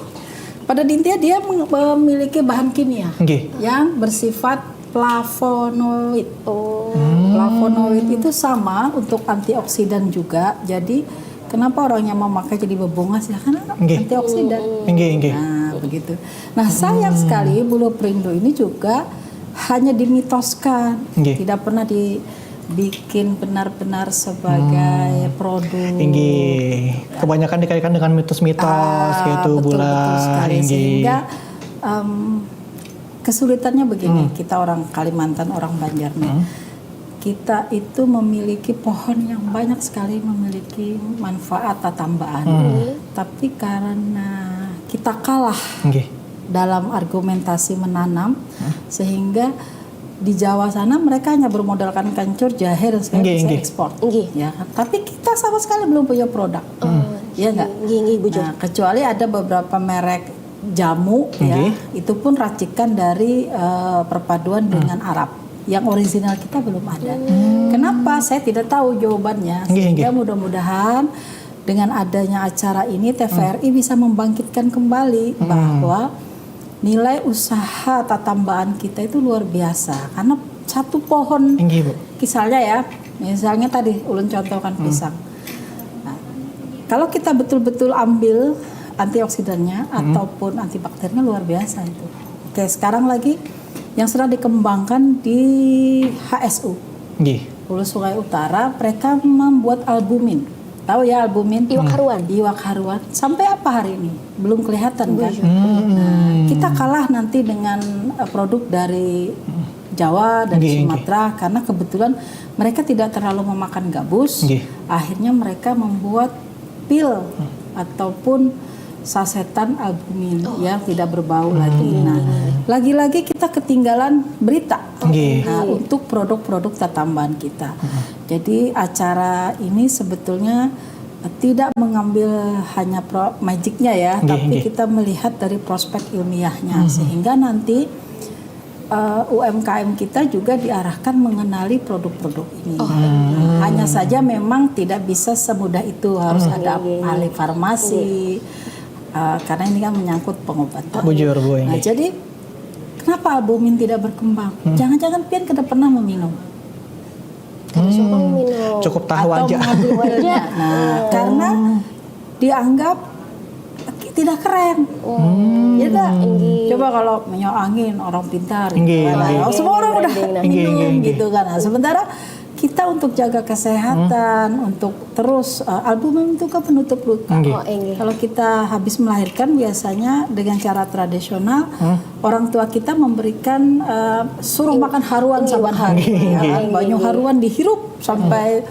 Pada intinya dia meng- memiliki bahan kimia Nggih. yang bersifat flavonoid. Oh. Flavonoid itu sama untuk antioksidan juga. Jadi kenapa orangnya memakai jadi bebongas ya? Karena Nggih. Antioksidan. Nggih, nggih. Nah, begitu. Nah, sayang sekali bulu perindu ini juga hanya dimitoskan, Nggih. tidak pernah dibikin benar-benar sebagai produk. Inggih. Kebanyakan dikaitkan dengan mitos-mitos Ah, gitu, betul, Bu lah. Betul sekali. Inggih. Sehingga em, kesulitannya begini, kita orang Kalimantan, orang Banjar nih. Kita itu memiliki pohon yang banyak sekali memiliki manfaat tatambaan. Tapi karena kita kalah Nggih. dalam argumentasi menanam, sehingga di Jawa sana mereka hanya bermodalkan kencur, jahe dan sebagainya Nggih, bisa nggih. Ekspor. Nggih. Ya, kan? Tapi kita sama sekali belum punya produk. Oh, Iya nggak? Nggih, nggih, bujur. Nah, kecuali ada beberapa merek jamu ya, Nggih. itu pun racikan dari eh, perpaduan dengan Arab. Yang original kita belum ada. Kenapa? Saya tidak tahu jawabannya. Nggih, Sehingga nggih. Mudah-mudahan dengan adanya acara ini T V R I bisa membangkitkan kembali bahwa nilai usaha tatambaan kita itu luar biasa, karena satu pohon Inggih, Bu. Misalnya ya, misalnya tadi ulun contohkan pisang. Nah, kalau kita betul-betul ambil antioksidannya ataupun antibakterinya, luar biasa itu. Oke, sekarang lagi yang sedang dikembangkan di H S U, Nggih. Hulu Sungai Utara, mereka membuat albumin. Tahu ya albumin? Iwak haruan. Iwak haruan. Sampai apa hari ini? Belum kelihatan kan? Nah, kita kalah nanti dengan eh, produk dari Jawa dan Nggih, Sumatera karena kebetulan mereka tidak terlalu memakan gabus. Nggih. Akhirnya mereka membuat pil ataupun sasetan albumin yang tidak berbau lagi. Nah, lagi-lagi kita ketinggalan berita Nggih. Nah, untuk produk-produk tatambahan kita. Jadi acara ini sebetulnya tidak mengambil hanya pro magicnya ya, Nggih, tapi nggih. kita melihat dari prospek ilmiahnya sehingga nanti eh, U M K M kita juga diarahkan mengenali produk-produk ini. Nah, hanya saja memang tidak bisa semudah itu, harus ada ahli farmasi eh, karena ini kan menyangkut pengobatan. Bujur, Bu, Nah, inggih. Jadi kenapa albumin tidak berkembang? Jangan-jangan pian kada pernah meminum Kada suka minum. Cukup tahu atau aja. mengambil pilnya. Nah, karena dianggap tidak keren. Ya tak? Coba kalau minyak angin orang pintar, Nggih, gitu kan. nggih. Oh, semua orang udah Nggih, minum nggih, nggih. Gitu kan. Nah, sementara kita untuk jaga kesehatan, untuk terus uh, albumin itu kan penutup luka. Nggih. Oh, inggih. Kalau kita habis melahirkan biasanya dengan cara tradisional orang tua kita memberikan uh, suruh makan haruan saban hari. Nggih, Ya, nggih. kan? Banyu haruan dihirup sampai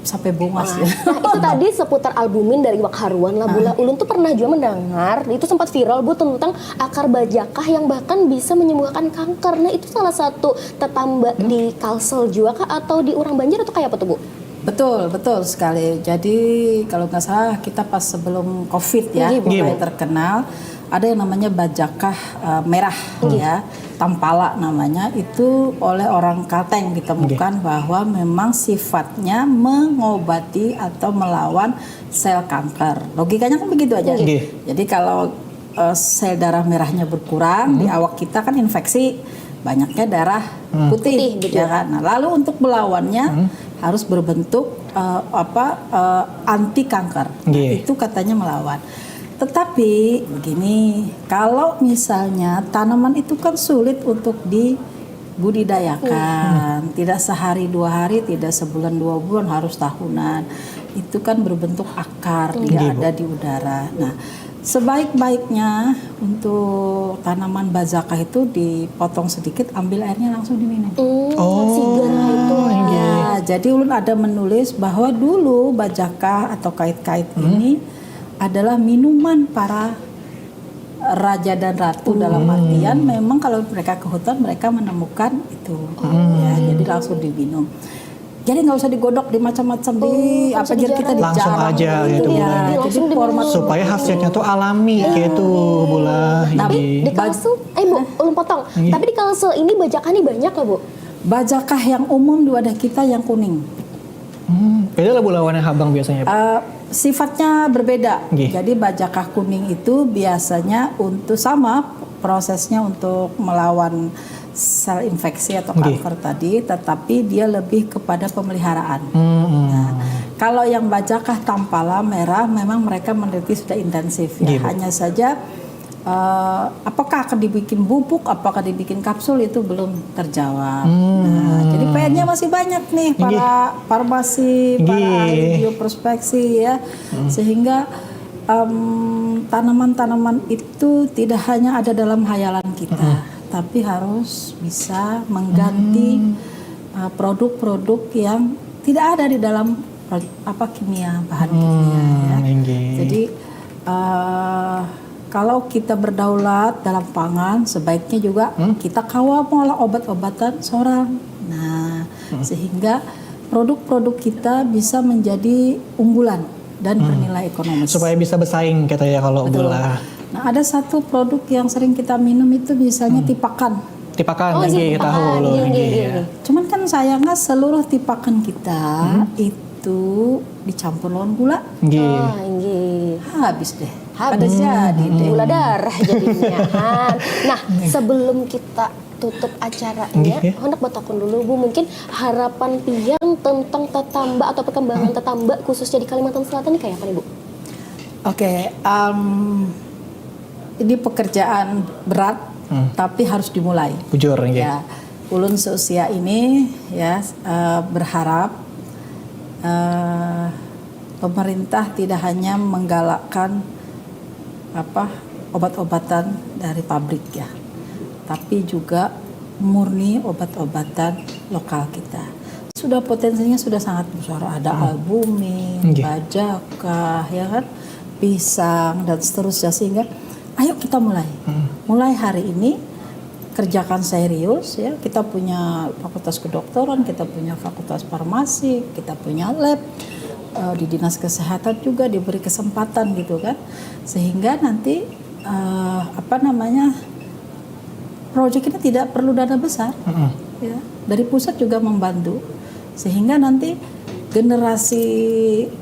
sampai bungas ya. Nah, itu tadi seputar albumin dari iwak haruan lah, Bu lah. Ulun tuh pernah juga mendengar, itu sempat viral, Bu, tentang akar bajakah yang bahkan bisa menyembuhkan kanker. Nah, itu salah satu tetamba di Kalsel juga kah atau di orang Banjar atau kayak apa tuh, Bu? Betul, betul sekali. Jadi kalau nggak salah kita pas sebelum covid ya, Nggih, Bu. mulai terkenal, ada yang namanya bajakah eh, merah ya, tampala namanya, itu oleh orang Kalteng ditemukan bahwa memang sifatnya mengobati atau melawan sel kanker. Logikanya kan begitu aja. Nggih. Jadi kalau eh, sel darah merahnya berkurang di awak kita kan infeksi, banyaknya darah putih, Putih, betul. Ya kan. Nah, lalu untuk melawannya harus berbentuk eh, apa eh, anti kanker. Nggih. Itu katanya melawan. Tetapi begini, kalau misalnya tanaman itu kan sulit untuk dibudidayakan, tidak sehari dua hari, tidak sebulan dua bulan, harus tahunan. Itu kan berbentuk akar, tidak Nggih, Bu. ada di udara. Nah, sebaik-baiknya untuk tanaman bazakah itu dipotong sedikit, ambil airnya langsung diminum. Hmm, Oh, segar itu. Nggih. Ya, jadi ulun ada menulis bahwa dulu bajakah atau kait-kait ini adalah minuman para raja dan ratu dalam artian memang kalau mereka ke hutan mereka menemukan itu ya jadi langsung diminum. Jadi nggak usah digodok di macam-macam di Oh, apa sudah jadi kita dijarang. Dijarang Langsung aja gitu, ya, Bula. jadi Langsung format Supaya khasiatnya tuh alami gitu, Bula. Tapi Jadi, di Kalsel, eh bu, ulun potong. Tapi di Kalsel ini bajakan nih banyak loh bu. Bajakah yang umum di wadah kita yang kuning. hmm, beda lah, Bula, warna habang biasanya, Bu. Eh, sifatnya berbeda. Nggih. Jadi bajakah kuning itu biasanya untuk sama prosesnya untuk melawan sel infeksi atau Nggih. kanker tadi, tetapi dia lebih kepada pemeliharaan. Hmm, hmm. Nah, kalau yang bajakah tampala merah memang mereka meneliti sudah intensif ya. Nggih, Bu. Hanya saja eh, apakah akan dibikin bubuk, apakah dibikin kapsul itu belum terjawab. Hmm. Nah, jadi P R-nya masih banyak nih Nggih. Para farmasi, para Nggih. ahli bioprospeksi ya, sehingga em, tanaman-tanaman itu tidak hanya ada dalam hayalan kita, tapi harus bisa mengganti eh, produk-produk yang tidak ada di dalam pro- apa kimia, bahan kimia ya. Hmm, nggih. Jadi eh, kalau kita berdaulat dalam pangan, sebaiknya juga kita kawa mengolah obat-obatan seorang. Nah, sehingga produk-produk kita bisa menjadi unggulan dan bernilai ekonomis. Supaya bisa bersaing kita ya kalau Betul. Bula. Nah, ada satu produk yang sering kita minum itu misalnya tipakan. Tipakan Oh, lagi kita tipakan. tahu loh Iya, lagi iya, ya. iya. Cuman kan sayangnya seluruh tipakan kita itu dicampur lawan gula. Nggih. Ah, nggih. Habis deh. Habis. Ada jadi deh. Gula darah jadinya. Han. Nah, sebelum kita tutup acaranya, Nggih, ya. Hendak batakun dulu Bu, mungkin harapan pian tentang tatamba atau perkembangan tatamba khususnya di Kalimantan Selatan ini kayak apa nih Bu? Oke, em, ini pekerjaan berat, tapi harus dimulai. Bujur nggih. Ya, ulun seusia ini ya eh, berharap eh, pemerintah tidak hanya menggalakkan apa obat-obatan dari pabrik ya, tapi juga murni obat-obatan lokal kita. Sudah potensinya sudah sangat besar. Ada albumin, Nggih. bajakah, ya kan, pisang dan seterusnya sehingga ayo kita mulai. Mulai hari ini kerjakan serius ya. Kita punya fakultas kedokteran, kita punya fakultas farmasi, kita punya lab eh, di dinas kesehatan juga diberi kesempatan gitu kan. Sehingga nanti eh, apa namanya proyek ini tidak perlu dana besar. Ya, dari pusat juga membantu sehingga nanti generasi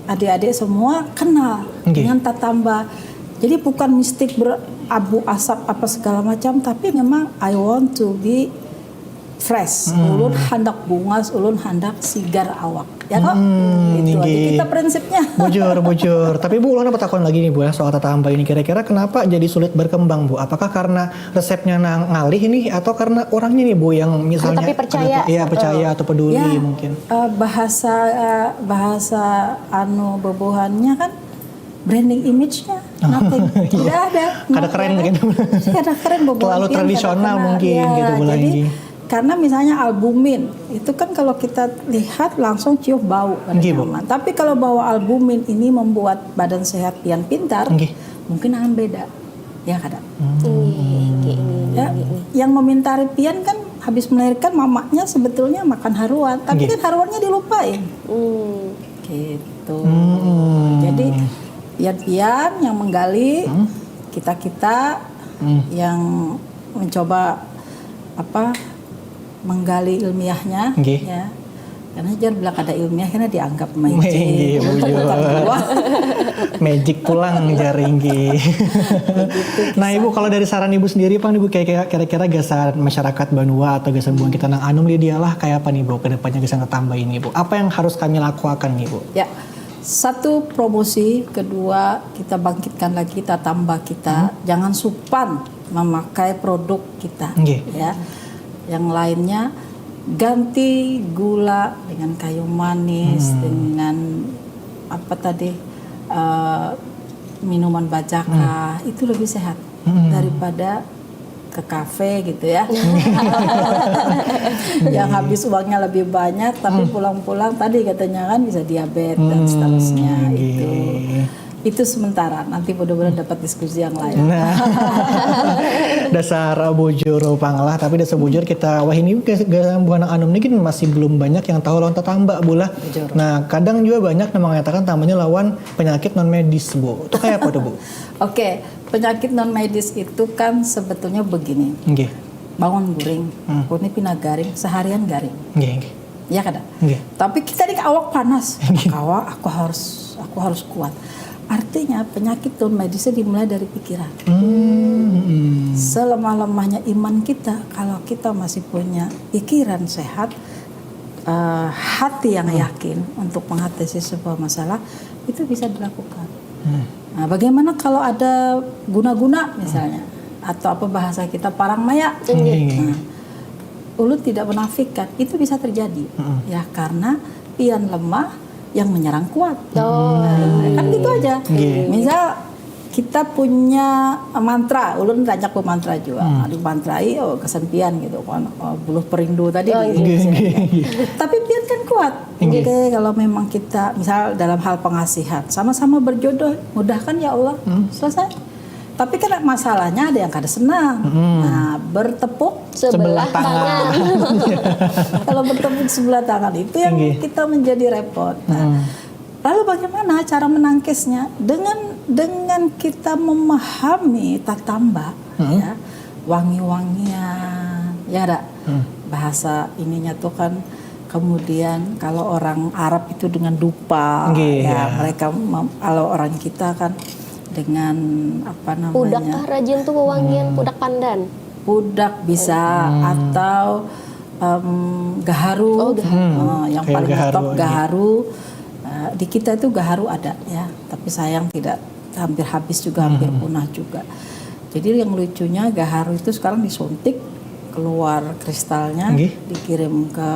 adik-adik semua kenal Nggih. dengan tatamba. Jadi bukan mistik berabu asap apa segala macam, tapi memang I want to be fresh. Ulun handak bungas, ulun handak sigar awak. Ya kok? Hmm, Itu aja nggih. kita prinsipnya. Bujur, bujur. Tapi Bu, ulun ada takon lagi nih Bu ya soal tatamba ini. Kira-kira kenapa jadi sulit berkembang Bu? Apakah karena resepnya nang ngalih nih atau karena orangnya nih Bu yang misalnya Tapi percaya. ada- iya, percaya atau peduli Ya, mungkin. eh, bahasa eh, bahasa anu bebuhannya kan branding image-nya nothing. Tidak ada. Kada keren mungkin. Kada keren bebuhan Terlalu pian, tradisional kada kena. Mungkin Ya, gitu Bu jadi lagi. Karena misalnya albumin itu kan kalau kita lihat langsung cium bau kada Nggih, Bu. Nyaman. Tapi kalau bau albumin ini membuat badan sehat pian pintar, Nggih. Mungkin akan beda. Ya kada. Nggih, nggih, nggih, Ya, nggih, nggih. Yang memintari pian kan habis melahirkan mamanya sebetulnya makan haruan, tapi Nggih. Kan haruannya dilupain. Hmm. Gitu. Hmm. Jadi pian-pian yang menggali, kita-kita Hmm. yang mencoba apa menggali ilmiahnya, Nggih. Ya. Karena jar bila kada ilmiah karena dianggap magic. Nggih, bujur. Magic pulang jar inggih. Nah Ibu, kalau dari saran Ibu sendiri pang Ibu, kira-kira kira-kira gasan masyarakat banua atau gasan buhan kita nang anum ni dialah kaya apa nih Bu ke depannya gasan tatamba ini Bu? Apa yang harus kami lakuakan nih Bu? Ya, satu promosi, kedua kita bangkitkan lagi tatamba kita. Jangan supan memakai produk kita. Nggih. Ya, yang lainnya ganti gula dengan kayu manis, dengan apa tadi eh, minuman bajaka, itu lebih sehat daripada ke kafe gitu ya. Yang habis uangnya lebih banyak, tapi pulang-pulang tadi katanya kan bisa diabetes dan seterusnya itu. Nggih. Itu sementara, nanti mudah-mudahan dapat diskusi yang lain. Nah, dasar bujur pang lah, tapi dasar bujur kita wahini buhan anum ni gin masih belum banyak yang tahu lawan tatamba bulah. Nah, kadang juga banyak yang mengatakan tambanya lawan penyakit non medis, Bu. Itu kayak apa tuh, Bu? Oke, penyakit non medis itu kan sebetulnya begini. Nggih. Bangun guring, hmm. Ini pina garing, seharian garing. Nggih, nggih. Ya kada? Nggih. Tapi kita ni awak panas. Kawa, aku harus aku harus kuat. Artinya penyakit tuh medisnya dimulai dari pikiran. Hmm. Selemah-lemahnya iman kita, kalau kita masih punya pikiran sehat, uh, hati yang hmm. yakin untuk mengatasi sebuah masalah, itu bisa dilakukan. Hmm. Nah, bagaimana kalau ada guna-guna misalnya, hmm. atau apa bahasa kita parang maya? Hmm. Nah, ulun tidak menafikan itu bisa terjadi, hmm. ya karena pian lemah yang menyerang kuat. Oh. Nah, kan gitu aja. Okay. Misal kita punya mantra, ulun banyak mantra juga. Hmm. Aduh, mantra iyo kesempian gitu kan, oh, buluh perindu tadi. Oh, gitu. Tapi pian kan kuat. Okay, kalau memang kita misal dalam hal pengasihan, sama-sama berjodoh, mudahkan ya Allah, hmm. selesai. Tapi kan masalahnya ada yang kada senang. Hmm. Nah, bertepuk sebelah, sebelah tangan. Kalau bertepuk sebelah tangan itu yang okay. kita menjadi repot. Nah, hmm. Lalu bagaimana cara menangkisnya? Dengan dengan kita memahami tatamba, hmm. ya, wangi-wangian, ya ada hmm. bahasa ininya tuh kan. Kemudian kalau orang Arab itu dengan dupa, okay, ya, ya mereka kalau orang kita kan dengan apa namanya? Pudak kah rajin tuh wewangian, hmm. pudak pandan. Pudak bisa hmm. atau um, gaharu, oh, gaharu. Uh, yang kayak paling gaharu, top gaharu. Uh, di kita itu gaharu ada ya, tapi sayang tidak, hampir habis juga, hmm. hampir punah juga. Jadi yang lucunya gaharu itu sekarang disuntik, keluar kristalnya, okay. dikirim ke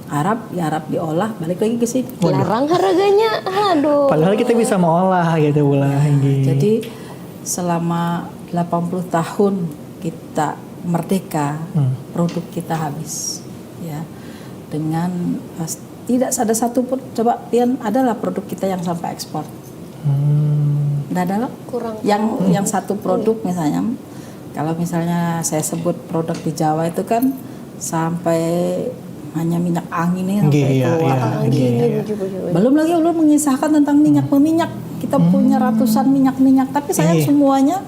Arab, di Arab diolah, balik lagi ke sini. Larang harganya, aduh. Padahal kita bisa mengolah gitu pula. Ya, okay. Jadi selama delapan puluh tahun kita merdeka, hmm. produk kita habis, ya, dengan uh, tidak ada satu pun. Coba pian, adalah produk kita yang sampai ekspor. Hmm. Tidak ada loh. Kurang. Yang hmm. yang satu produk misalnya, kalau misalnya saya sebut produk di Jawa itu kan sampai hanya minyak angin nih sampai iya, keluar iya, angin. Iya, iya. Belum lagi ulun mengisahkan tentang minyak hmm. meminyak. Kita hmm. punya ratusan minyak-minyak, tapi saya iya. semuanya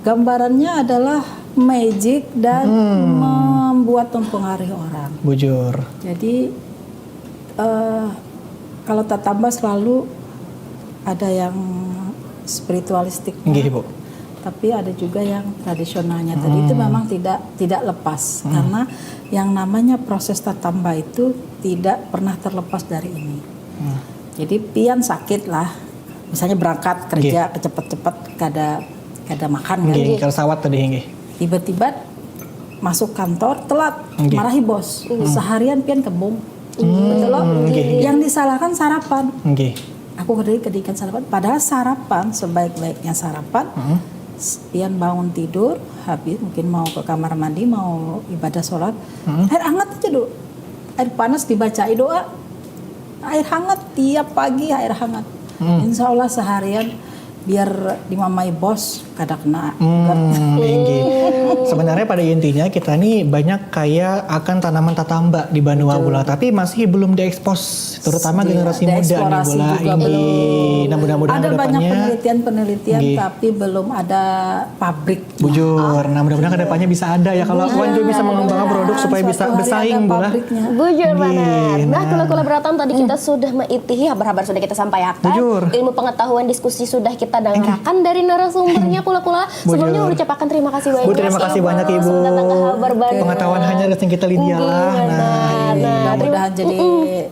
gambarannya adalah magic dan hmm. membuat mempengaruhi orang. Bujur. Jadi uh, kalau tatamba selalu ada yang spiritualistik. Nggih, Bu. Tapi ada juga yang tradisionalnya tadi hmm. itu memang tidak tidak lepas hmm. karena yang namanya proses tatamba itu tidak pernah terlepas dari ini. Hmm. Jadi pian sakit lah, misalnya berangkat kerja okay. cepat-cepat kada kada makan kan. Okay, kalau sawat tadi nggih. Tiba-tiba masuk kantor telat, okay. marahi bos. Hmm. Seharian pian kembung. Hmm. Betul loh? Okay. Yang disalahkan sarapan. Okay. Aku tadi kedikan sarapan. Padahal sarapan sebaik-baiknya sarapan. Hmm. Pian bangun tidur, habis mungkin mau ke kamar mandi, mau ibadah sholat, hmm. air hangat aja dulu. Air panas dibacai doa. Air hangat tiap pagi, air hangat. Hmm. Insya Allah seharian biar dimamai bos kada kena. Hmm, sebenarnya pada intinya kita nih banyak kaya akan tanaman tatamba di banua Bula, tapi masih belum diekspos, terutama generasi muda nih Bula. Nah, mudah-mudahan ada banyak penelitian-penelitian, tapi belum ada pabrik. Bujur. Nah, mudah-mudahan kedepannya bisa ada ya kalau Wan juga bisa mengembangkan produk supaya bisa bersaing Bula. Bujur benar. Nah, kula-kula beratam tadi kita sudah meitihi habar-habar sudah kita sampaikan. Bujur. Ilmu pengetahuan diskusi sudah kita dengarkan dari narasumbernya kula-kula. Sebelumnya ucapakan terima kasih banyak. Bu, terima kasih banyak Ibu. Datang ke habar baru. Pengetahuan hanya dari kita Lydia lah. Nah, mudah-mudahan jadi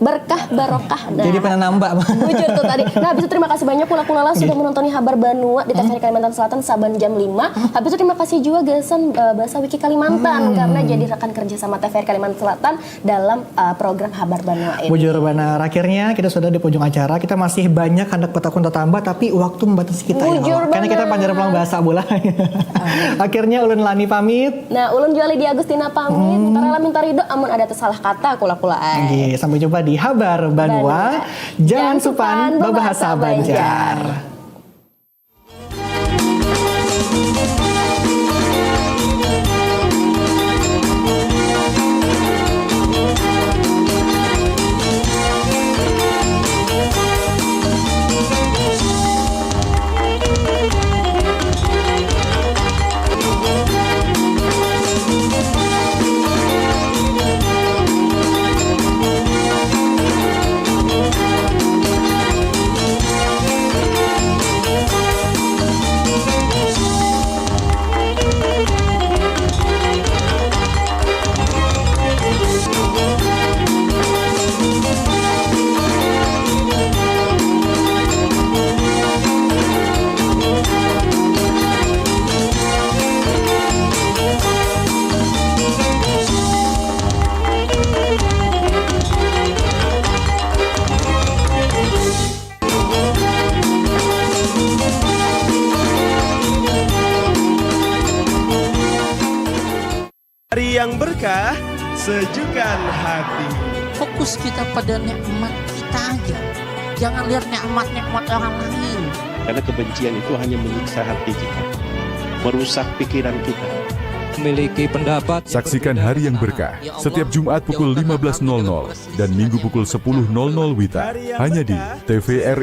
berkah barokah. Nah. Jadi penambah. Bujur tuh tadi. Nah, bisa terima kasih banyak kula-kula lah sudah menonton habar banua di T V R Kalimantan Selatan saban jam lima. Habis itu terima kasih juga gasan uh, bahasa Wiki Kalimantan hmm. karena jadi rekan kerja sama T V R Kalimantan Selatan dalam uh, program habar banua ini. Bujur benar. Akhirnya kita sudah di ujung acara. Kita masih banyak hendak petakun tatamba tapi waktu membatasi kita. Bujur ya, karena kita panjang pulang bahasa Bula. Akhirnya ulun Lani pamit. Nah, ulun juga Lydia Agustina pamit. Hmm. Minta rela minta ridho amun ada tersalah kata kula-kula. Oke, sampai jumpa di habar banua. Jangan supan babahasa Banjar. Yang berkah, sejukkan hati. Fokus kita pada nikmat kita aja. Jangan lihat nikmat-nikmat orang lain. Karena kebencian itu hanya menyiksa hati kita, merusak pikiran kita. Memiliki pendapat. Saksikan Hari yang Berkah setiap Jumat pukul lima belas nol nol dan Minggu pukul sepuluh nol nol WITA hanya di T V R